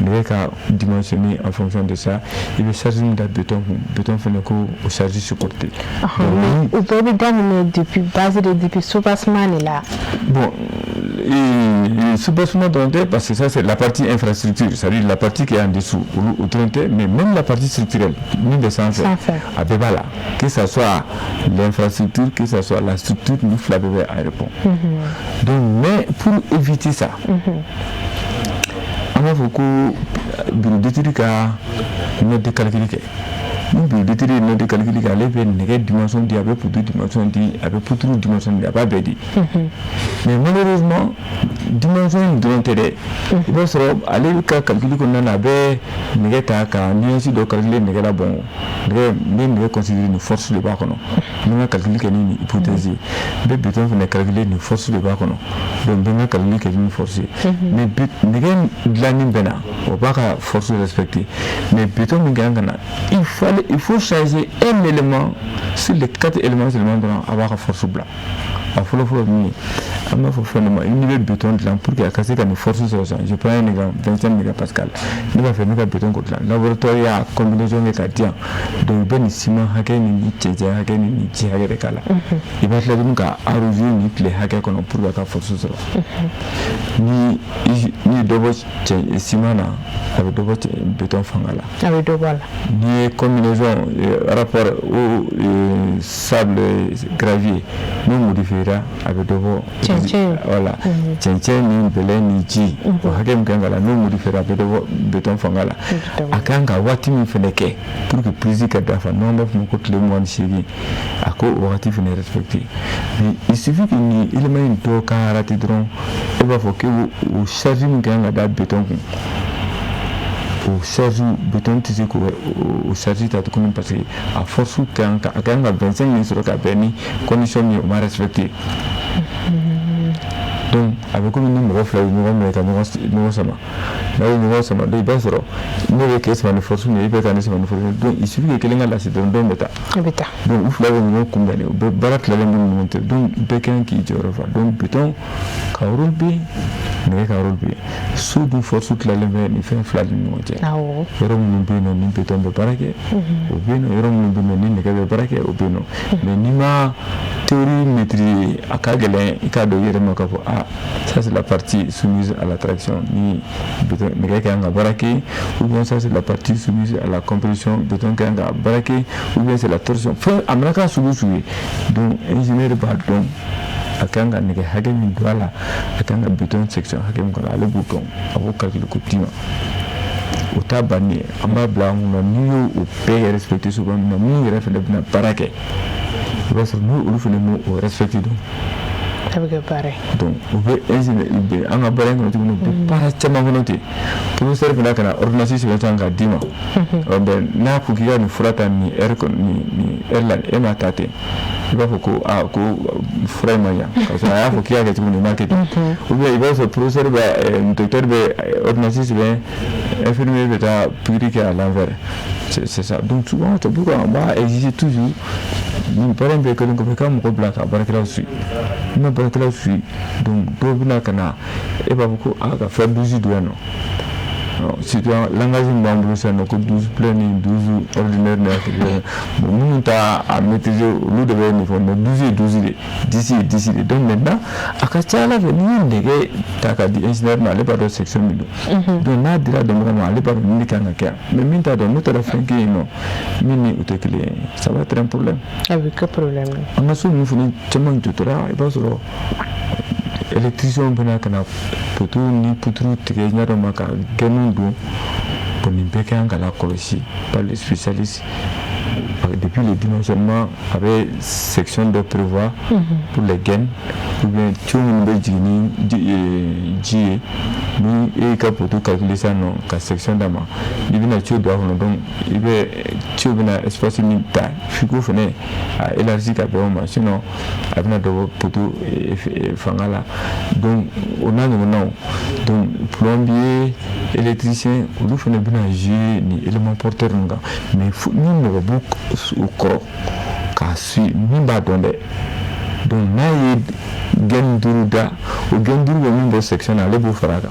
[SPEAKER 2] nɛgɛ ka dimensionner en fonction de ça. I bɛ charge min da béton kun, béton fana ko o charge supporter.
[SPEAKER 1] O bɛɛ bɛ daminɛ depuis base de, depuis soubassement de la.
[SPEAKER 2] Bon, soubassement dɔrɔn tɛ, parce que ça, c'est la partie infrastructure, c'est-à-dire la partie qui est en dessous, o dɔrɔn tɛ, mais même la partie structurelle min bɛ sanfɛ, a bɛɛ b'a la. Que ça soit l'infrastructure, que ça soit la structure, ni fila bɛɛ bɛ a répond. Donc, mais pour éviter ça, an b'a fɔ ko bureau d'étude ka note de calcul kɛ. Ni bureau d'étude ye note de calcul kɛ, ale bɛ nɛgɛ dimension di, a bɛ poutre dimension di, a bɛ poutre dimension di, a b'a bɛɛ di. Mais malheureusement, dimension in dɔrɔn tɛ dɛ. I b'a sɔrɔ ale ka calcul kɔnɔna na, a bɛ nɛgɛ ta ka nuance dɔ calculer nɛgɛ la. Bon, nɛgɛ, n bɛ nɛgɛ considérer, nin force de b'a kɔnɔ, n bɛ n ka calcul kɛ ni nin hypothèse ye. N bɛ béton fana calculer, nin force de b'a kɔnɔ, donc n bɛ n ka calcul kɛ ni force ye. Mais nɛgɛ dilanni bɛ na, o b'a ka force respecter, mais béton min kan ka na, il faut changer un élément sur les quatre éléments seulement dɔrɔn, a b'a ka force bila. A fɔlɔ fɔlɔ min ye, an b'a fɔ fɛn dɔ ma, n'i bɛ béton dilan pour que a ka se ka nin force sɔrɔ sisan, je prends un exemple, 25 mégapascal, ne b'a fɛ ne ka béton ko dilan, laboratoire y'a combinaison kɛ k'a di yan. Donc i bɛ nin ciment hakɛ ni nin cɛncɛn hakɛ ni nin ji hakɛ de k'a la. I b'a tila tuguni ka arroser nin tile hakɛ kɔnɔ pour que a ka force sɔrɔ. Ni ye dɔ bɔ cɛ ciment na, a bɛ dɔ bɔ béton fanga la.
[SPEAKER 1] A bɛ dɔ bɔ a la.
[SPEAKER 2] N'i ye combinaison rapport au sable, gravier, n'o modifiera, a bɛ dɔ bɔ.
[SPEAKER 1] Cɛncɛn.
[SPEAKER 2] Voilà, cɛncɛn ni bɛlɛ ni ji, o hakɛ min kan ka la, n'o modifiera, a bɛ dɔ bɔ béton fanga la. A kan ka waati min fana kɛ pour que prise ka dafa, n'an b'a fɔ ma ko tile 28, a ko o wagati fana respecté. Mais il suffit que nin élément in dɔ ka rater dɔrɔn, e b'a fɔ que o charge min kan ka da béton kun, o charge, béton tɛ se k'o o charge ta tuguni, parce que a force kan ka, a kan ka 25 min sɔrɔ ka bɛn ni condition min ye, o ma respecté. Donc a bɛ komi ni mɔgɔ fila ye ɲɔgɔn minɛ ka ɲɔgɔn sama. N'a ye ɲɔgɔn sama, donc i b'a sɔrɔ ne bɛ k'e sama ni force min ye, e bɛ ka ne sama ni force min ye. Donc il suffit que kelen ka lase dɔrɔn, dɔw bɛ taa.
[SPEAKER 1] A bɛ taa.
[SPEAKER 2] Donc u fila bɛ ɲɔgɔn kunbɛn de, u bɛ baara tilalen b'u ni ɲɔgɔn cɛ. Donc bɛɛ kan k'i jɔyɔrɔ fa. Donc béton ka rôle bɛ yen, nɛgɛ ka rôle bɛ yen. So dun force tilalen bɛ nin fɛn fila ni ɲɔgɔn cɛ. Yɔrɔ minnu bɛ yen nɔ ni béton bɛ baara kɛ, o bɛ yen nɔ. Yɔrɔ minnu bɛ yen nɔ ni nɛgɛ bɛ baara kɛ, o bɛ yen nɔ. Mais n'i ma théorie maîtriser, a ka gɛlɛn i k'a dɔn i yɛrɛ ma k'a fɔ: ah, ça, c'est la partie soumise à la traction, ni béton nɛgɛ ka kan ka baara kɛ, ou bien ça, c'est la partie soumise à la compression, béton ka kan ka baara kɛ, ou bien c'est la torsion. Fɛn a mana k'a sugu sugu ye, donc ingénieur b'a dɔn a kan ka nɛgɛ hakɛ min don a la, a kan ka béton section hakɛ min kɔnɔ. Ale b'o dɔn, a b'o calcul ko d'i ma. O t'a banni ye. An b'a bila an kunna, n'i y'o o bɛɛ respecté souvent min na, minnu yɛrɛ fana bɛna baara kɛ, i b'a sɔrɔ n'olu olu fana m'o o respecté, donc
[SPEAKER 1] A bɛ kɛ baara ye.
[SPEAKER 2] Donc o bɛ ingénieur bɛ an ka baara in kɔnɔ cogo min, u bɛ baara caman kɔnɔ ten. Professeur fana ka na ordonnance sɛbɛn sisan k'a d'i ma. Ɔ ben, n'a ko k'i ka nin fura ta nin heure kɔnɔ, nin heure la, e m'a ta ten, i b'a fɔ ko aa, ko fura in ma ɲa, ka sɔrɔ a y'a fɔ k'i y'a kɛ cogo min, i m'a kɛ ten. Ou bien i b'a sɔrɔ professeur bɛ, docteur bɛ ordonnance sɛbɛn, infirmier bɛ taa pikiri kɛ à l'envers. C'est ça. Donc souvent, c'est pourquoi on va exiger toujours, nin baara in bɛɛ kɛlen kɔfɛ, ka mɔgɔ bila ka baarakɛlaw suit. N'i ma baarakɛlaw suit, donc dɔw bɛna ka na, e b'a fɔ ko a ka fer 12 don yan nɔ. Surtout langage min b'an bolo sisan nɔ, ko 12 plein ni 12 ordinaire ni artificiel. Bon, minnu t'a a maîtriser, olu de bɛ nin fɔ, mais 12 ye 12 de, 10 ye 10 de. Donc maintenant, a ka ca ala fɛ, n'i ye nɛgɛ ta ka di ingénieur ma, ale b'a dɔn section min don. Donc n'a dira dɔnbaga ma, ale b'a dɔn nin de kan ka kɛ yan. Mais min t'a dɔn, n'o taara fɛn kɛ yen nɔ min ni o tɛ kelen ye, ça va être un problème.
[SPEAKER 1] A bɛ kɛ problème ye.
[SPEAKER 2] An ka so ninnu fana caman jɔtɔla, i b'a sɔrɔ électricien bɛna ka na poteau ni poutre tigɛ ɲɛ dɔ ma ka gaine don. Bon, nin bɛɛ ka kan ka lakɔlɔsi par les spécialistes depuis le dimensionnement. A bɛ section dɔ prévoir pour les gaines, ou bien tuyau minnu bɛ jigin ni ji ye. Ni e y'i ka poteau calculer sisan nɔ ka section d'a ma, n'i bɛna tuyau don a kɔnɔ, donc i bɛ tuyau bɛna espace min ta, f'i k'o fɛnɛ a élargi ka bɛn o ma, sinon a bɛna dɔ bɔ poteau fanga la. Donc o n'a ɲɔgɔnnaw. Donc plombier, électricien, olu fɛnɛ bɛna jouer ni élément porteur ninnu kan. Mais ni mɔgɔ b'u u kɔrɔ k'a suit, min b'a dɔn dɛ, donc n'a ye gaine duuru da, o gaine duuru bɛ min bɔ section na, ale b'o fara a kan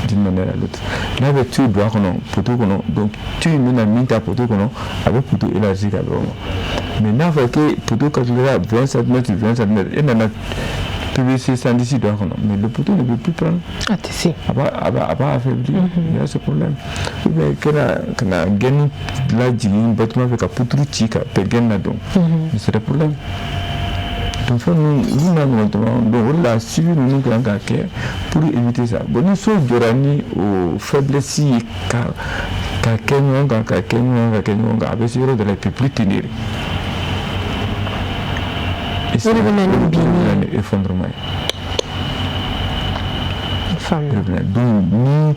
[SPEAKER 2] d'une manière à l'autre. N'a bɛ tuyau don a kɔnɔ, poteau kɔnɔ, donc tuyau in bɛna min ta poteau kɔnɔ, a bɛ poteau élargi ka bɛn o ma. Mais n'a fɔra que poteau calculera 20 cm 20 cm, e nana PVC 110 don a kɔnɔ, mais le poteau ne peut plus prendre.
[SPEAKER 1] A tɛ se.
[SPEAKER 2] A b'a affaiblir. Il y a ce problème. Ou bien ka na gaine lajigin bâtiment fɛ ka poutre ci ka bɛn gaine na don, mais c'est des problèmes. Donc fɛn ninnu, olu n'a ɲɔgɔn caman. Donc o de la, suivi ninnu kan ka kɛ pour éviter ça. Bon, ni so jɔra ni o faiblesse ye ka kɛ ɲɔgɔn kan, ka kɛ ɲɔgɔn kan, ka kɛ ɲɔgɔn kan, a bɛ se yɔrɔ dɔ la, il peut plus tenir.
[SPEAKER 1] O de bɛ na ni binni
[SPEAKER 2] ye, effondrement ye.
[SPEAKER 1] Faamuya.
[SPEAKER 2] Donc ni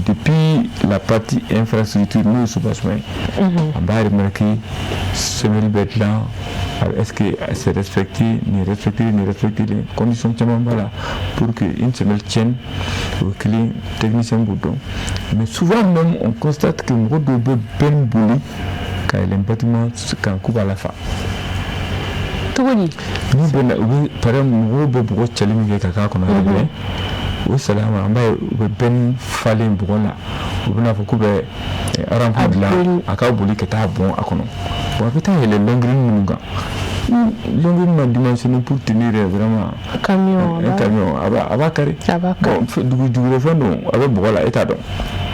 [SPEAKER 2] depuis la partie infrastructure, n'o ye soubassement ye, an b'a remarquer semelle bɛ dilan, est-ce que c'est respecté, ni respecté, ni respecté, condition caman b'a la pour que une semelle tienne. O kelen, technicien b'o dɔn. Mais souvent même, on constate que mɔgɔ dɔw bɛ bɛn boli ka yɛlɛn bâtiment kan k'u b'a lafa.
[SPEAKER 1] Cogo di?
[SPEAKER 2] N'u bɛ na, u bɛ, par exemple, mɔgɔw bɛ bɔgɔ cɛli min kɛ ka k'a kɔnɔ yɛrɛ, o saliya ma, an b'a ye u bɛ bɛn falen bɔgɔ la, u bɛna fɔ k'u bɛ rampe dilan, a ka boli ka taa bɔn a kɔnɔ. Bon, a bɛ taa yɛlɛ longrine minnu kan, longrine ma dimensionné pour tenir vraiment
[SPEAKER 1] camion.
[SPEAKER 2] Un camion, a b'a kari.
[SPEAKER 1] A b'a kari.
[SPEAKER 2] Bon, dugu jukɔrɔ fɛn don, a bɛ bɔgɔ la, e t'a dɔn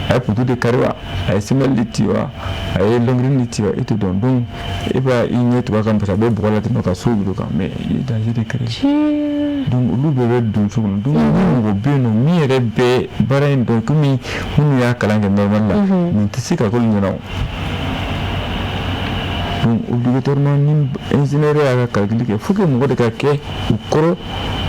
[SPEAKER 2] a ye poteau de kari wa, a ye semelle de ci wa, a ye longrine de ci wa, e t'o dɔn. Donc e b'a i ɲɛ tugu a kan parce que a bɛ bɔgɔ la ten ka so wuli kan, mais i ye danger de créer. Donc olu bɛɛ bɛ don so kɔnɔ. Donc ni mɔgɔ bɛ yen nɔ min yɛrɛ bɛ baara in dɔn, komi minnu y'a kalan kɛ normal la, nin tɛ se ka k'olu ɲɛna o. Donc obligatoirement, ni ingénieur y'a ka calcul kɛ, faut que mɔgɔ de ka kɛ u kɔrɔ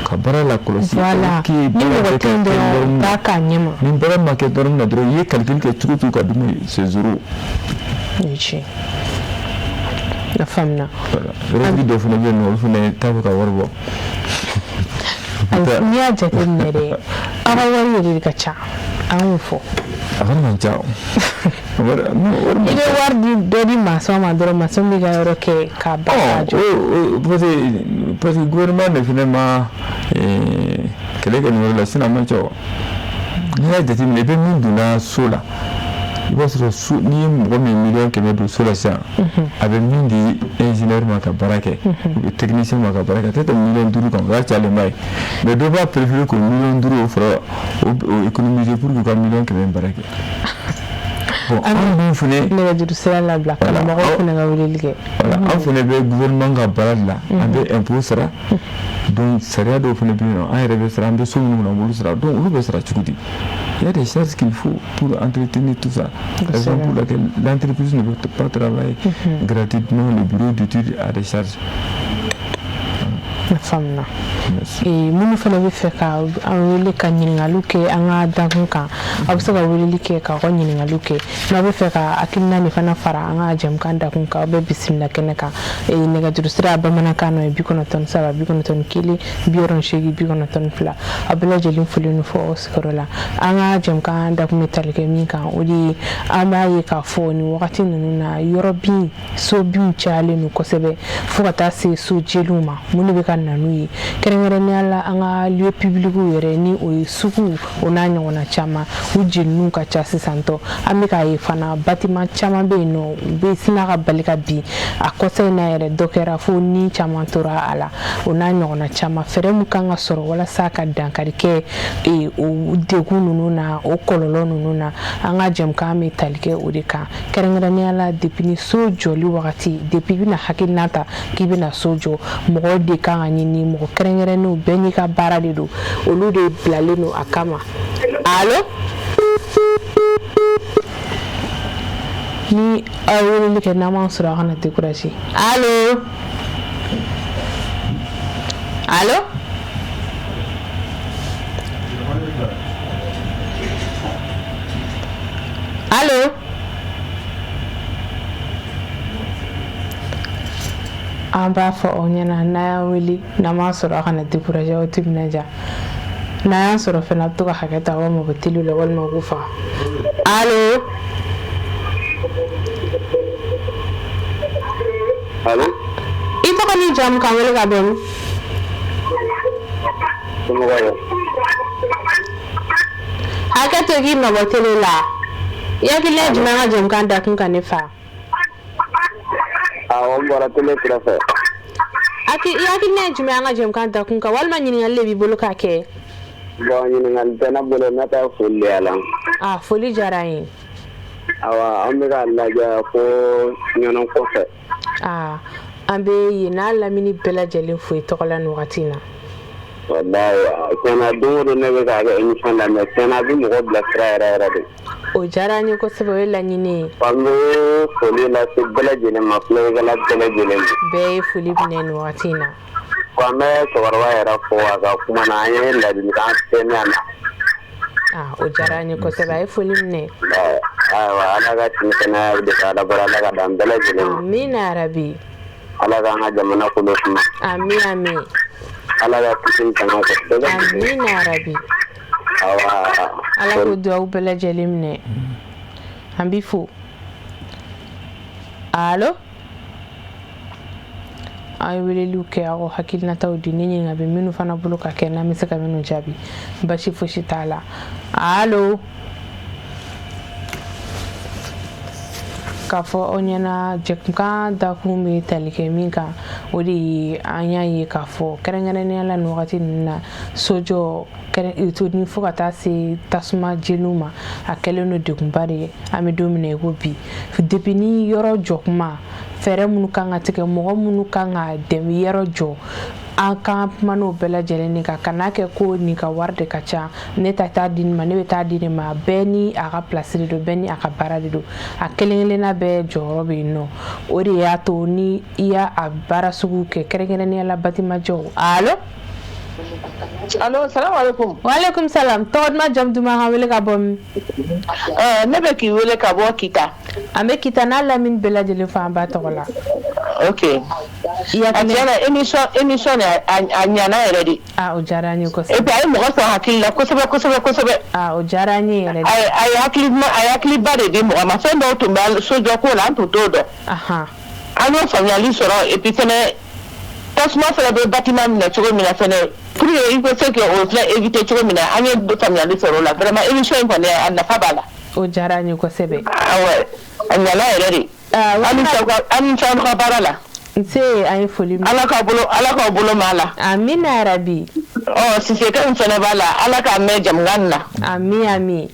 [SPEAKER 2] ka baara lakɔlɔsi.
[SPEAKER 1] Voilà, ni mɔgɔ tɛ yen dɔrɔn, u t'a k'a ɲɛ ma.
[SPEAKER 2] Ni baara ma kɛ dɔrɔn na dɔrɔn, i ye calcul kɛ cogo o cogo ka d'u ma, c'est zéro.
[SPEAKER 1] O ye tiɲɛ, a faamuna.
[SPEAKER 2] Voilà, yɔrɔtigi dɔw fana bɛ yen nɔ, olu fana t'a fɛ ka wari bɔ.
[SPEAKER 1] N'i y'a jateminɛ dɛ, aw ka wari yɛrɛ de ka ca, an k'o fɔ.
[SPEAKER 2] A wari man ca o.
[SPEAKER 1] I bɛ wari di dɔ di maçon ma dɔrɔn, maçon b'i ka yɔrɔ kɛ k'a ban k'a jɔ.
[SPEAKER 2] Parce que gouvernement de fana ma Kɛlɛ kɛ nin yɔrɔ la, sinon a man ca o. N'i y'a jateminɛ, i bɛ min donna so la, i b'a sɔrɔ so, n'i ye mɔgɔ min 100 000 000 don so la sisan, a bɛ min di ingénieur ma ka baara kɛ ou bien technicien ma ka baara kɛ, a tɛ tɛmɛ 5 miliyɔn kan, o y'a cayalenba ye. Mais dɔ b'a préférer k'o 5 miliyɔn o fara o économiser pour que ka 100 000 000 baara kɛ. Bon, anw dun fɛnɛ
[SPEAKER 1] Nɛgɛjuru sira labila, karamɔgɔw fɛnɛ ka weleli kɛ.
[SPEAKER 2] Voilà, anw fɛnɛ bɛ gouvernement ka baara de la, an bɛ impôt sara. Donc sariya dɔw fɛnɛ bɛ yen nɔ, an yɛrɛ bɛ sara, an bɛ so minnu kɔnɔ, an b'olu sara. Donc olu bɛ sara cogo di? Il y a des charges qu'il faut pour entretenir tout ça. Raison pour laquelle l'entreprise ne peut pas travailler gratuitement, le bureau d'études a des charges.
[SPEAKER 1] Na faamuna. Minnu fana bɛ fɛ ka an wele ka ɲininkaliw kɛ an ka dakun kan, aw bɛ se ka weleli kɛ k'aw ka ɲininkaliw kɛ. N'aw bɛ fɛ ka hakilina nin fana fara an ka jɛmukan dakun kan, aw bɛ bisimila kɛnɛ kan. Nɛgɛjuru sira bamanankan nɔ ye 93 91 68 92. Aw bɛɛ lajɛlen folen don fɔ aw sigiyɔrɔ la. An ka jɛmukan dakun bɛ tali kɛ min kan, o de ye an b'a ye k'a fɔ nin wagati ninnu na, yɔrɔ bin, so binw cayalen don kosɛbɛ, fo ka taa se so jeliw ma. Mun de bɛ ka na n'u ye? Kɛrɛnkɛrɛnnenya la, an ka lieu public yɛrɛ, ni o ye sugu, o n'a ɲɔgɔnna caman, u jeniniw ka ca sisan tɔ. An bɛ k'a ye fana, bâtiment caman bɛ yen nɔ, u bɛ sina ka bali ka bin. A kɔsa in na yɛrɛ, dɔ kɛra fo ni caman tora a la, o n'a ɲɔgɔnna caman. Fɛɛrɛ min kan ka sɔrɔ walasa ka dankari kɛ o degun ninnu na, o kɔlɔlɔ ninnu na, an ka jɛmukan bɛ tali kɛ o de kan. Kɛrɛnkɛrɛnnenya la, depuis ni so jɔli wagati, depuis i bɛna hakilina ta k'i bɛna so jɔ, mɔgɔw de kan ka ɲini, mɔgɔ kɛrɛnkɛrɛnnenw, bɛɛ n'i ka baara de don, olu de bilalen don a kama. Allo, ni aw weleli kɛ, n'an m'an sɔrɔ, aw kana décourager. Allo, allo, allo. An b'a fɔ aw ɲɛna, n'a y'an wele, n'an m'an sɔrɔ, aw kana décourager, aw timinanja. N'a y'an sɔrɔ fɛnɛ, a bɛ to ka hakɛ ta, aw mabɔ teliw la walima k'u faga. Allo.
[SPEAKER 3] Allo.
[SPEAKER 1] I tɔgɔ ni jamu, k'an wele ka bɔ min?
[SPEAKER 3] Somɔgɔw?
[SPEAKER 1] Hakɛ to, k'i mabɔ télé la. I hakilina ye jumɛn an ka jɛmukan dakun kan, ne fa?
[SPEAKER 3] Awɔ, n bɔra télé kɛrɛfɛ.
[SPEAKER 1] I hakilina ye jumɛn an ka jɛmukan dakun kan, walima ɲininkali de b'i bolo k'a kɛ?
[SPEAKER 3] Bon, ɲininkali tɛ ne bolo, ne ta ye foli de y'a la.
[SPEAKER 1] Ah, foli diyara an ye.
[SPEAKER 3] Awa, an bɛ k'a lajɛ ko ɲɔnɔ kɔfɛ.
[SPEAKER 1] Ah, an bɛ yen n'a lamini bɛɛ lajɛlen fo i tɔgɔ la nin wagati in na.
[SPEAKER 3] Walayi, tiɲɛna, don o don ne bɛ k'a kɛ émission lamɛn, tiɲɛna, a bɛ mɔgɔ bilasira yɛrɛ yɛrɛ de.
[SPEAKER 1] O diyara an ye kosɛbɛ, o ye laɲini ye.
[SPEAKER 3] An bɛ foli lase bɛɛ lajɛlen ma, filɛlikɛla bɛɛ lajɛlen ma.
[SPEAKER 1] Bɛɛ ye foli minɛ nin wagati in na.
[SPEAKER 3] Ko an bɛ cɛkɔrɔba yɛrɛ fo a ka kuma na, an ye ladilikan fɛn mɛn a na.
[SPEAKER 1] Ah, o diyara an ye kosɛbɛ, a ye foli minɛ.
[SPEAKER 3] Ayiwa, Ala ka sini kɛnɛya de ka Ala bɔra, Ala ka d'an bɛɛ lajɛlen ma.
[SPEAKER 1] Amina yarabi.
[SPEAKER 3] Ala k'an ka jamana kolo suma.
[SPEAKER 1] Amin, amin.
[SPEAKER 3] Ala ka kisi ni tanga kɛ bɛɛ lajɛlen.
[SPEAKER 1] Amina yarabi.
[SPEAKER 3] Awa.
[SPEAKER 1] Ala k'o duwawu bɛɛ lajɛlen minɛ. An b'i fo. Allo, an ye weleliw kɛ, aw hakilinataw di, ni ɲininka bɛ minnu fana bolo ka kɛ, n'an bɛ se ka minnu jaabi, basi fosi t'a la. Allo, k'a fɔ aw ɲɛna, jɛmukan dakun bɛ tali kɛ min kan, o de ye an y'a ye k'a fɔ kɛrɛnkɛrɛnnenya la nin wagati ninnu na, sojɔ ni fo ka taa se tasuma jeniw ma, a kɛlen don degunba de ye. An bɛ don min na i ko bi, depuis ni yɔrɔ jɔ kuma, fɛɛrɛ minnu kan ka tigɛ, mɔgɔ minnu kan ka dɛmɛ yɔrɔ jɔ, an kan kuma n'o bɛɛ lajɛlen de kan. Kan'a kɛ ko nin ka wari de ka ca, ne ta taa di nin ma, ne bɛ taa di nin ma. Bɛɛ ni a ka place de don, bɛɛ ni a ka baara de don, a kelen kelenna bɛɛ jɔyɔrɔ bɛ yen nɔ. O de y'a to ni i y'a a baara sugu kɛ, kɛrɛnkɛrɛnnenya la bâtiment jɔw. Allo.
[SPEAKER 4] Allo, salam alaikum.
[SPEAKER 1] Waaleykum salam. Tɔgɔ duman, jamu duman, ka wele ka bɔ min?
[SPEAKER 4] Ne bɛ k'i wele ka bɔ Kita.
[SPEAKER 1] An bɛ Kita n'a lamini bɛɛ lajɛlen fɔ an ba tɔgɔ la.
[SPEAKER 4] Ok. A tiɲɛ na, émission nin, a ɲana yɛrɛ de.
[SPEAKER 1] Ah, o diyara an ye kosɛbɛ.
[SPEAKER 4] Et puis a ye mɔgɔ sɔn hakili la kosɛbɛ kosɛbɛ kosɛbɛ.
[SPEAKER 1] Ah, o diyara an ye yɛrɛ de.
[SPEAKER 4] A ye hakiliba de di mɔgɔ ma. Fɛn dɔw tun bɛ sojɔ ko la, an tun t'o dɔn. An y'o faamuyali sɔrɔ. Et puis fɛnɛ, tasuma fɛnɛ bɛ bâtiment minɛ cogo min na fɛnɛ. Pour que i bɛ se k'o filɛ éviter cogo min na, an ye faamuyali sɔrɔ o la. Vraiment, émission in kɔni, a nafa b'a la.
[SPEAKER 1] O diyara an ye kosɛbɛ.
[SPEAKER 4] Awɔ, a ɲɛna yɛrɛ de. Aw ni ce aw ka baara la.
[SPEAKER 1] Nse, an ye foli minɛ.
[SPEAKER 4] Ala k'aw bolo mɛn a la.
[SPEAKER 1] Amina yarabi.
[SPEAKER 4] Ɔ, Sise in fɛnɛ b'a la, Ala k'a mɛn jamukan nin na.
[SPEAKER 1] Ami, ami.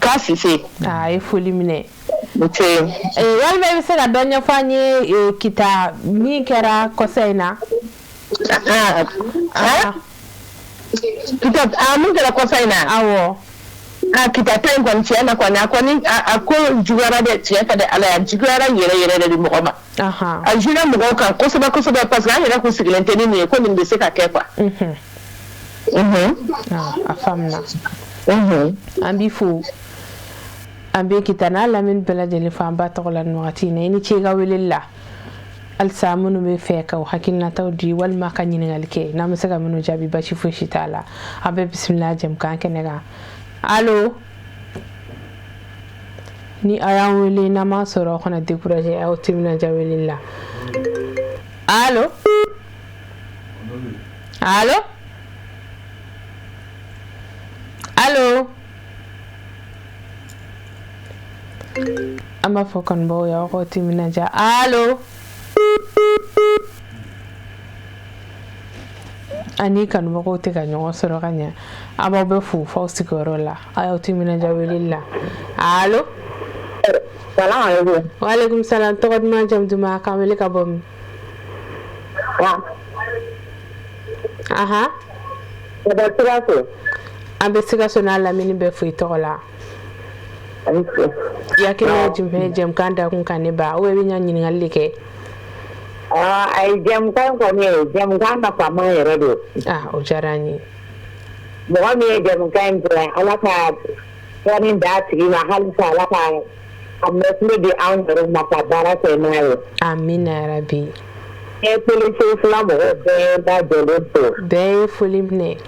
[SPEAKER 4] K'a Sise.
[SPEAKER 1] A ye foli minɛ.
[SPEAKER 4] Nse.
[SPEAKER 1] Walima i bɛ se ka dɔ ɲɛfɔ an ye Kita min kɛra kɔsa in na?
[SPEAKER 4] Kita, a mun kɛra kɔsa in na?
[SPEAKER 1] Awɔ.
[SPEAKER 4] A Kita ta in kɔni, tiɲɛ na kɔni, a kɔni a ko juguyara dɛ. Tiɲɛ ka di Ala ye, a juguyara yɛrɛ yɛrɛ de mɔgɔ ma. A juguyara mɔgɔw kan kosɛbɛ kosɛbɛ, parce que an yɛrɛ kun sigilen tɛ ni nin ye ko nin bɛ se ka kɛ quoi.
[SPEAKER 1] A faamuna. An b'i fo, an bɛ Kita n'a lamini bɛɛ lajɛlen fo an ba tɔgɔ la nin wagati in na. I ni ce i ka weleli la. Halisa minnu bɛ fɛ ka u hakilinataw di walima ka ɲininkali kɛ, n'an bɛ se ka minnu jaabi, basi fosi t'a la, an bɛ bisimila jɛmukan kɛnɛ kan. Allo, ni a y'an wele n'an m'a sɔrɔ, aw kana décourager, aw timinadiya weleli la. Allo, allo, allo. An b'a fɔ kanubagaw ye, aw k'aw timinadiya. Allo, ani kanubagaw tɛ ka ɲɔgɔn sɔrɔ ka ɲɛ. An b'aw bɛɛ fo f'aw sigiyɔrɔ la, aw y'aw timinadiya weleli la. Allo.
[SPEAKER 4] Salaamaaleykum.
[SPEAKER 1] Waaleykum salam. Tɔgɔ duman, jamu duman, k'an wele ka bɔ min? Ahan.
[SPEAKER 4] Ka bɔ Sikaso.
[SPEAKER 1] An bɛ Sikaso n'a lamini bɛɛ fo i tɔgɔ la. I hakilina ye jumɛn ye jɛmukan dakun kan, ne ba, ou bien i bɛ ɲa ɲininkali de kɛ?
[SPEAKER 4] Ayi, jɛmukan kɔni ye jɛmukan nafama yɛrɛ don.
[SPEAKER 1] Ah, o diyara an ye.
[SPEAKER 4] Mɔgɔ min ye jɛmukan in dilan, Ala ka sɔɔni d'a tigi ma halisa, Ala ka a mɛtiri di anw yɛrɛ ma ka baara kɛ n'a ye.
[SPEAKER 1] Amina yarabi.
[SPEAKER 4] N ye Télé fila mɔgɔw bɛɛ lajɛlen fo.
[SPEAKER 1] Bɛɛ ye foli minɛ.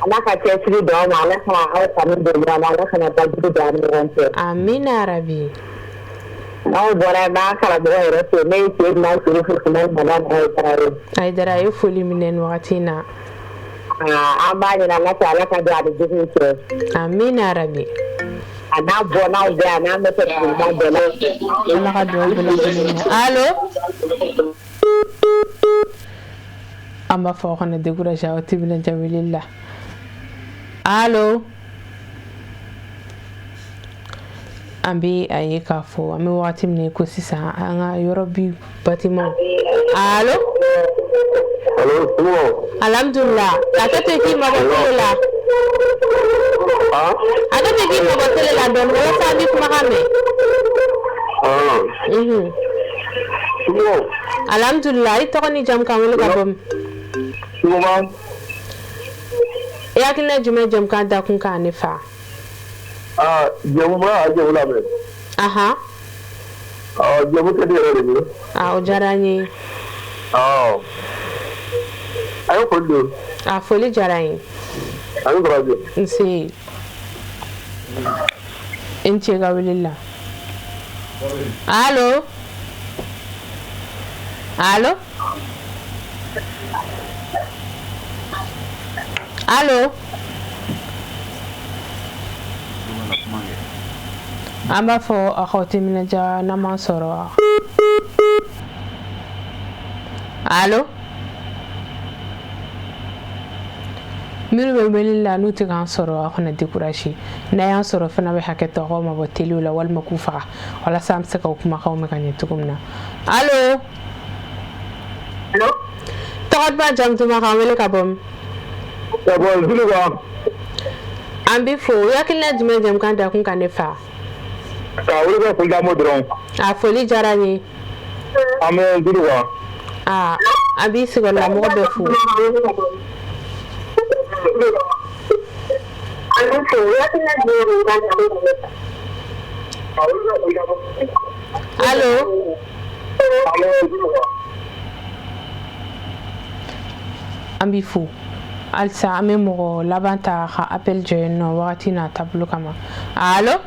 [SPEAKER 4] Ala ka cɛsiri don aw ma, Ala ka aw kanu don ɲɔgɔn na, Ala kana bajugu don aw ni ɲɔgɔn cɛ.
[SPEAKER 1] Amina yarabi.
[SPEAKER 4] N'aw bɔra yen, n b'an karamɔgɔ yɛrɛ fo, ne ye Seydina Serifu Usumani Madani Hayidara ye.
[SPEAKER 1] Hayidara ye foli minɛ nin wagati in na.
[SPEAKER 4] An b'a ɲini Ala fɛ, Ala ka don a ni juguw cɛ.
[SPEAKER 1] Amina yarabi.
[SPEAKER 4] A n'a bɔnnaw bɛɛ, a n'an bɛ fɛ ɲuman bɛɛ.
[SPEAKER 1] Ala ka dugawu bɛɛ lajɛlen minɛ. Allo, an b'a fɔ aw kana décourager, aw timinadiya weleli la. Allo, an bɛ a ye k'a fɔ an bɛ wagati min na ko sisan, an ka yɔrɔ bi bâtiment. Allo.
[SPEAKER 3] Allo.
[SPEAKER 1] Alhamdulillah. A kɛ ten k'i mabɔ télé la. A kɛ ten k'i mabɔ télé la dɔɔni walasa an bɛ kumakan mɛn. Alhamdulillah. I tɔgɔ ni jamu, k'an wele ka bɔ min? I hakilina jumɛn jɛmukan dakun kan, ne fa?
[SPEAKER 3] Ah, jamu ma a jamu lamɛn. Jamu ka di yɛrɛ de ye.
[SPEAKER 1] Ah, o diyara an ye.
[SPEAKER 3] Awɔ. A ye foli don.
[SPEAKER 1] A foli diyara n ye.
[SPEAKER 3] A ni baraji.
[SPEAKER 1] Nse. I ni ce i ka weleli la. Allo. Allo. Allo. An b'a fɔ aw k'aw timinadiya n'an m'an sɔrɔ. Allo. Minnu bɛ weleli la n'u tɛ k'an sɔrɔ, aw kana décourager. N'a y'an sɔrɔ fana, bɛ hakɛ to, aw ma bɔ teliw la walima k'u faga walasa an bɛ se k'aw kumakanw mɛn ka ɲɛ cogo min na. Allo.
[SPEAKER 4] Allo.
[SPEAKER 1] Tɔgɔ duman, jamu duman, k'an wele ka bɔ min?
[SPEAKER 3] Ka bɔ Zuluka.
[SPEAKER 1] An b'i fo. I hakilina jumɛn jɛmukan dakun kan, ne fa?
[SPEAKER 3] Ka wele ka foli d'a ma dɔrɔn.
[SPEAKER 1] A foli diyara n ye.
[SPEAKER 3] An bɛ Zuluka.
[SPEAKER 1] Aa, an b'i sigiyɔrɔlamɔgɔ bɛɛ fo.
[SPEAKER 4] An b'i fo. I hakilina jumɛn jɛmukan dakun kan, ne fa?
[SPEAKER 1] Allo. An b'i fo. Halisa an bɛ mɔgɔ laban ta ka appel jɔ yen nɔ wagati n'a taabolo kama. Allo.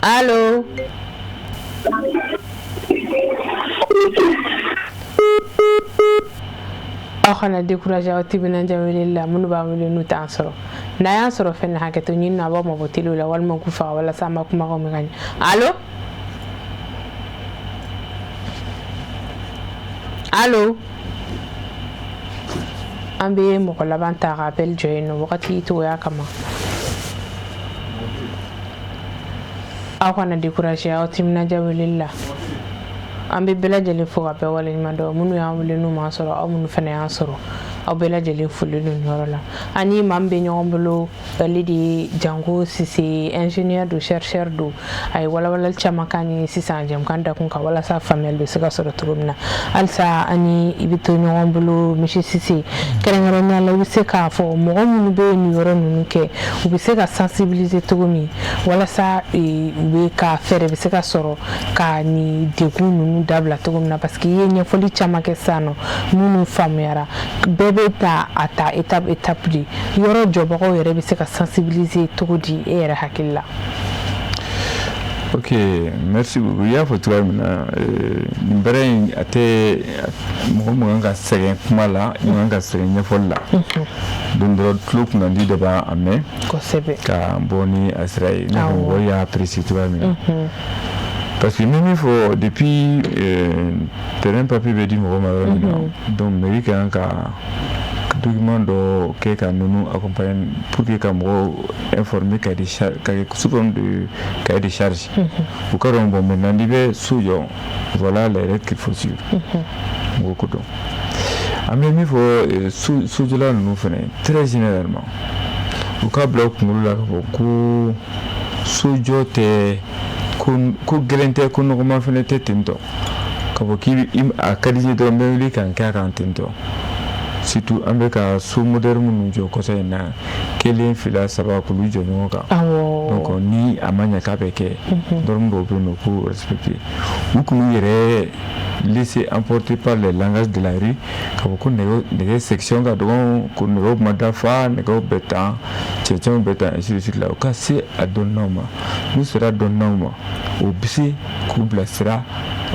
[SPEAKER 1] Allo. Aw kana décourager aw timinandiya weleli la. Minnu b'an wele n'u t'an sɔrɔ, n'a y'an sɔrɔ fɛnɛ, hakɛto ɲini na, a b'aw mabɔ télé la walima k'u faga walasa an ma kumakanw mɛn ka ɲɛ. Allo, allo. An bɛ mɔgɔ laban ta ka appel jɔ yen nɔ wagati cogoya kama. Aw kana décourager aw timinandiya weleli la. An bɛ bɛɛ lajɛlen fo ka bɛɛ waleɲuman dɔn, minnu y'an wele n'u m'an sɔrɔ, aw minnu fana y'an sɔrɔ, aw bɛɛ lajɛlen foli don nin yɔrɔ la. Ani maa min bɛ ɲɔgɔn bolo, ale de ye Jango Sise, ingénieur don, chercheur don. A ye walawalali caman k'an ye sisan jɛmukan dakun kan walasa faamuyali bɛ se ka sɔrɔ cogo min na. Halisa ani i bɛ to ɲɔgɔn bolo, monsieur Sise, kɛrɛnkɛrɛnnenya la, i bɛ se k'a fɔ mɔgɔ minnu bɛ nin yɔrɔ ninnu kɛ, u bɛ se ka sensibiliser cogo min walasa u bɛ ka fɛɛrɛ bɛ se ka sɔrɔ ka nin degun ninnu dabila cogo min na? Parce que i ye ɲɛfɔli caman kɛ sisan nɔ minnu faamuyara, bɛɛ bɛ ta a ta étape étape de. Yɔrɔ jɔbagaw yɛrɛ bɛ se ka sensibiliser cogo di, e yɛrɛ hakili la?
[SPEAKER 2] Ok, merci beaucoup. I y'a fɔ cogoya min na, nin baara in, a tɛ mɔgɔ man kan ka sɛgɛn kuma la, i man kan ka sɛgɛn ɲɛfɔli la. Don dɔ tulo kunnandi de b'a mɛn ka bɔ ni a sira ye, i n'a fɔ mɔgɔw y'a apprécier cogoya min na. Parce que n bɛ min fɔ, depuis terrain papier bɛ di mɔgɔ ma yɔrɔ min na, donc mairie ka kan ka document dɔ kɛ ka ninnu accompagner pour que ka mɔgɔw informer, ka ka kɛ sous forme de cahier de charge, u ka dɔn, bon, maintenant n'i bɛ so jɔ, voilà les règles qu'il faut suivre, mɔgɔw ko dɔn. An bɛ min fɔ sojɔla ninnu fana, très généralement, u ka bila u kunkolo la k'a fɔ ko sojɔ tɛ ko gɛlɛn tɛ, ko nɔgɔman fana tɛ ten tɔ, k'a fɔ k'i a ka di n ye dɔrɔn, n bɛ wuli ka n kɛ a kan ten tɔ. Surtout an bɛ ka so moderne minnu jɔ kɔsa in na, kelen, fila, saba, k'olu jɔ ɲɔgɔn kan. Donc ni a ma ɲɛ k'a bɛ kɛ, norme dɔw bɛ yen nɔ k'o respecter. U k'u yɛrɛ laisser emporter par les langages de la rue, k'a fɔ ko nɛgɛ section ka dɔgɔ, ko nɛgɛw ma dafa, nɛgɛw bɛ tan, cɛncɛnw bɛ tan, ainsi de suite la. U ka se a dɔnnaw ma. N'u sera dɔnnaw ma, o bɛ se k'u bilasira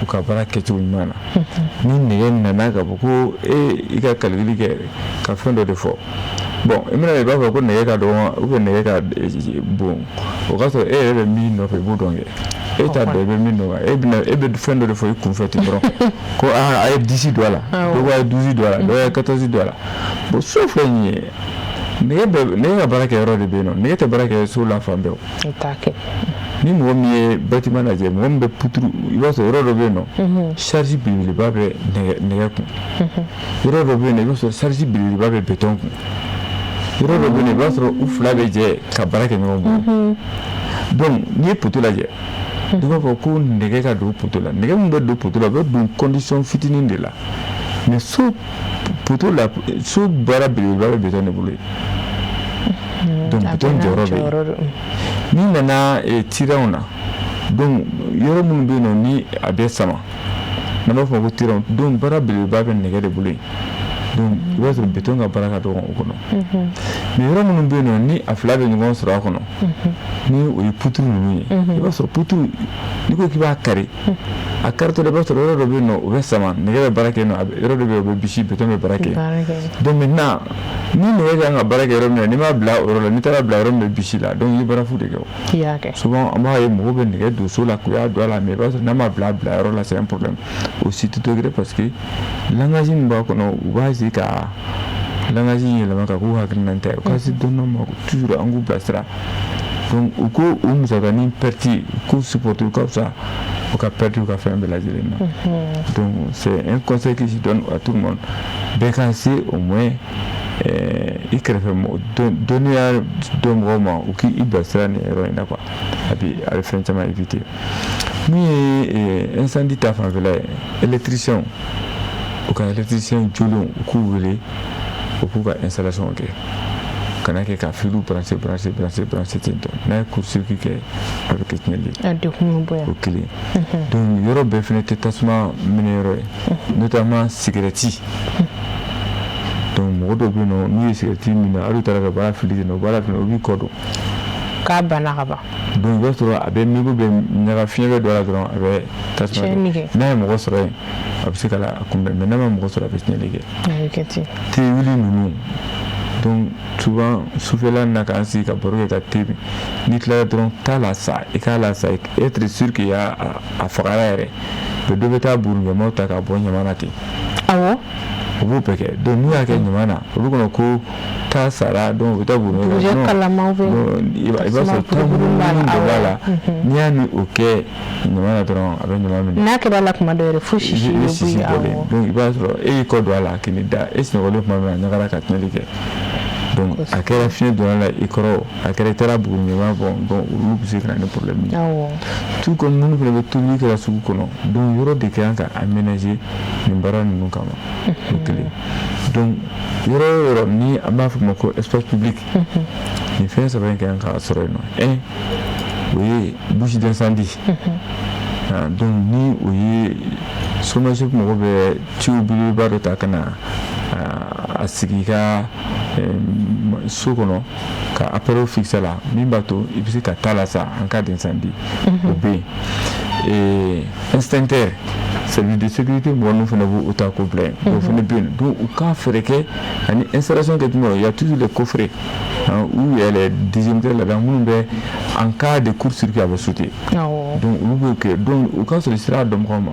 [SPEAKER 2] u ka baara kɛcogo ɲuman na. Ni nɛgɛ nana k'a fɔ ko e i ka calcul kɛ ka fɛn dɔ de fɔ, bon, i bɛna i b'a fɔ ko nɛgɛ ka dɔgɔ ou bien nɛgɛ ka bon, o ka sɔrɔ e yɛrɛ bɛ min nɔfɛ, i b'o dɔn kɛ. E t'a dɔn i bɛ min nɔfɛ, e bɛna e bɛ fɛn dɔ de fɔ i kunfɛ ten dɔrɔn ko aa, a ye 10 don a la, dɔw ko a ye 12 don a la, dɔw ye 14 don a la. Bon, so filɛ nin ye, nɛgɛ bɛ nɛgɛ ka baara kɛ yɔrɔ de bɛ yen nɔ, nɛgɛ tɛ baara kɛ so la fan bɛɛ. O
[SPEAKER 1] t'a kɛ.
[SPEAKER 2] Ni mɔgɔ min ye bâtiment lajɛ, mɔgɔ min bɛ poutre, i b'a sɔrɔ yɔrɔ dɔ bɛ yen nɔ, charge belebeleba bɛ nɛgɛ kun. Yɔrɔ dɔ bɛ yen nɔ, i b'a sɔrɔ charge belebeleba bɛ béton kun. Yɔrɔ dɔ bɛ yen nɔ, i b'a sɔrɔ u fila bɛ jɛ ka baara kɛ ɲɔgɔn bolo. Donc n'i ye poteau lajɛ, dɔw b'a fɔ ko nɛgɛ ka don poteau la. Nɛgɛ min bɛ don poteau la, o bɛ don condition fitinin de la, mais so poteau la, so baara belebeleba bɛ béton de bolo yen. Donc béton jɔyɔrɔ bɛ yen. N'i nana tiranw na, donc yɔrɔ minnu bɛ yen nɔ ni a bɛ sama, n'an b'a fɔ ma ko tiranw, donc baara belebeleba bɛ nɛgɛ de bolo yen. Donc i b'a sɔrɔ béton ka baara ka dɔgɔ o kɔnɔ. Mais yɔrɔ minnu bɛ yen nɔ ni a fila bɛ ɲɔgɔn sɔrɔ a kɔnɔ, ni o ye poutre ninnu ye, i b'a sɔrɔ poutre, n'i ko k'i b'a kari, a karitɔ i b'a sɔrɔ yɔrɔ dɔ bɛ yen nɔ, o bɛ sama, nɛgɛ bɛ baara kɛ yen nɔ, yɔrɔ dɔ bɛ yen, o bɛ bisi, béton bɛ baara kɛ. Donc maintenant ni nɛgɛ kan ka baara kɛ yɔrɔ min na, n'i m'a bila o yɔrɔ la, n'i taara bila yɔrɔ min bɛ bisi la, donc i ye baara fu de kɛ. O souvent an b'a ye mɔgɔw bɛ nɛgɛ don so la k'u y'a don a la, mais i b'a sɔrɔ n'a ma bila a bila yɔrɔ la, c'est un problème aussi tout degré, parce que langage min b'a kɔnɔ, u b'a essayer ka langage in yɛlɛma ka k'u hakilina ta ye. U ka se dɔnniyaw ma toujours, an k'u bilasira. Donc u ko u musakanin perte k'u supporter, u ka fisa u ka perte u ka fɛn bɛɛ lajɛlen na. Donc c'est un conseil que je donne à tout le monde, bɛɛ ka se au moins i kɛrɛfɛ mɔgɔ dɔnniya dɔn mɔgɔw ma, u k'i bilasira nin yɔrɔ in na quoi. A bɛ fɛn caman éviter. Min ye incendie ta fanfɛla ye, électricien, u ka électricien jolenw, u k'u wele, u k'u ka installation kɛ, kana kɛ ka filiw brancher, brancher, brancher, brancher ten tɔ. N'a ye court circuit kɛ, a bɛ kɛ tiɲɛli ye.
[SPEAKER 1] A degun bɛ bonya.
[SPEAKER 2] O kelen. Donc yɔrɔ bɛɛ fɛnɛ tɛ tasuma minɛ yɔrɔ ye, notamment sigɛrɛti. Donc mɔgɔ dɔw bɛ yen nɔ, n'u ye sigɛrɛti minɛ, hali u taara ka baara fili ten nɔ, baara fili, u b'i kɔ don.
[SPEAKER 1] K'a banna ka ban.
[SPEAKER 2] Donc i b'a sɔrɔ a bɛ mégot bɛ ɲaga, fiɲɛ bɛ don a la dɔrɔn, a bɛ tasuma kɛ. N'a ye mɔgɔ sɔrɔ yen, a bɛ se ka a kunbɛn, mais n'a ma mɔgɔ sɔrɔ, a bɛ tiɲɛni kɛ.
[SPEAKER 1] A bɛ kɛ ten.
[SPEAKER 2] Te wuli ninnu, donc souvent sufɛla na k'an sigi ka baro kɛ, ka te min, n'i tilara dɔrɔn, taa la sa, i k'a la sa, être sûr que y'a a fagara yɛrɛ. Mais dɔ bɛ taa buruɲamaw ta k'a bɔ ɲama na ten.
[SPEAKER 1] Awɔ.
[SPEAKER 2] U b'o bɛɛ kɛ. Donc n'u y'a kɛ ɲama na, olu kɔnɔ ko ta sara, donc u bɛ taa
[SPEAKER 1] buruɲɛ kalamaw bɛ.
[SPEAKER 2] I b'a sɔrɔ ta minnu de b'a la, n'i y'a ni o kɛ ɲama na dɔrɔn, a bɛ ɲama minɛ.
[SPEAKER 1] N'a kɛra la kuma dɔ yɛrɛ, fo sisi bɛ
[SPEAKER 2] sisi bɔlen. Donc i b'a sɔrɔ e y'i kɔ don a la k'i ni da, e sunɔgɔlen tuma min na, a ɲagara ka tiɲɛni kɛ. Donc a kɛra fiɲɛ donna la i kɔrɔ, a kɛra i taara buguri ɲama bɔn, donc olu bɛ se ka na ni problème ye. Tout comme minnu fana bɛ tobili kɛra sugu kɔnɔ, donc yɔrɔ de ka kan ka aménager nin baara ninnu kama, o kelen. Donc yɔrɔ o yɔrɔ ni an b'a fɔ o ma ko espace public, nin fɛn saba in ka kan ka sɔrɔ yen nɔ. Un, o ye bouche d'incendie. Donc ni o ye SOMAGEP mɔgɔ bɛ tuyau belebeleba dɔ ta ka na a sigi i ka so kɔnɔ, ka appareil fixer la, min b'a to i bɛ se ka taa la sa en cas d'incendie, o bɛ yen. Extincteur, service de sécurité mɔgɔ ninnu fana b'o ta k'o bila yen, o fana bɛ yen. Donc u ka fɛɛrɛ kɛ ani installation kɛ jumɛn, il y a toujours les coffrets ou il y a les disjoncteurs là-dedans minnu bɛ en cas de court-circuit a bɛ sauter. Donc olu b'o kɛ. Donc u ka sɔrɔ sira dɔnbagaw ma.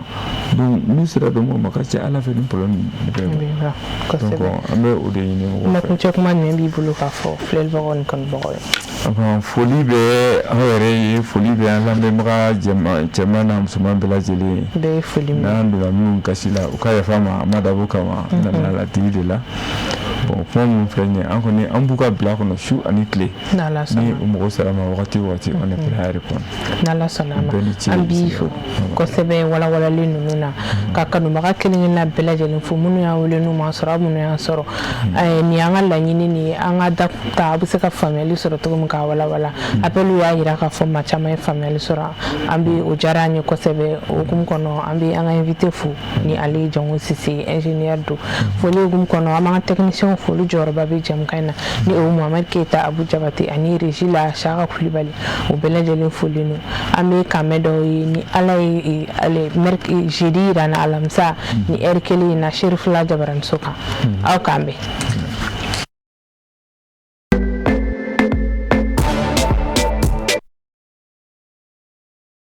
[SPEAKER 2] Donc n'u sera dɔnbagaw ma, ka ca Ala fɛ, ni problème bɛ
[SPEAKER 1] ban.
[SPEAKER 2] Donc an bɛ o de ɲini mɔgɔw fɛ.
[SPEAKER 1] Kuma kuncɛ kuma jumɛn b'i bolo k'a fɔ filɛlibagaw ni kanubagaw ye?
[SPEAKER 2] Foli bɛ aw yɛrɛ ye, foli bɛ an lamɛnbaga cɛman n'a musoman bɛɛ lajɛlen ye.
[SPEAKER 1] Bɛɛ ye foli minɛ.
[SPEAKER 2] N'an donna minnu gasi la, u ka yafa ma, a ma dabɔ kama, n nana ladili de la. Bon, kuma minnu filɛ nin ye, an kɔni an b'u ka bila kɔnɔ su ani tile.
[SPEAKER 1] N'Ala sɔnna.
[SPEAKER 2] Ni u mago sera ma wagati o wagati, on est prêt à répondre.
[SPEAKER 1] N'Ala sɔnna a ma, an b'i fo kosɛbɛ walawalali ninnu na, ka kanubaga kelen kelenna bɛɛ lajɛlen fo, minnu y'an wele n'u m'an sɔrɔ, aw minnu y'an sɔrɔ. Nin y'an ka laɲini nin ye, an ka da ta, a bɛ se ka faamuyali sɔrɔ cogo min k'a walawala. Appel y'a jira k'a fɔ maa caman ye faamuyali sɔrɔ, an bɛ o diyara an ye kosɛbɛ. O hukumu kɔnɔ, an bɛ an ka invité fo, ni ale ye Jango Sise, ingénieur don. Foli hukumu kɔnɔ, an b'an ka technicien fo, olu jɔyɔrɔba bɛ jɛmukan in na, ni o ye Mohamed Keyita, Abu Jabate ani régie la Saka Kulibali, o bɛɛ lajɛlen foli don. An bɛ kanbɛn dɔw ye ni Ala ye ale jeudi yira na, alamisa ni heure kelen in na, Serifula Jabaraniso kan. Aw k'an bɛn.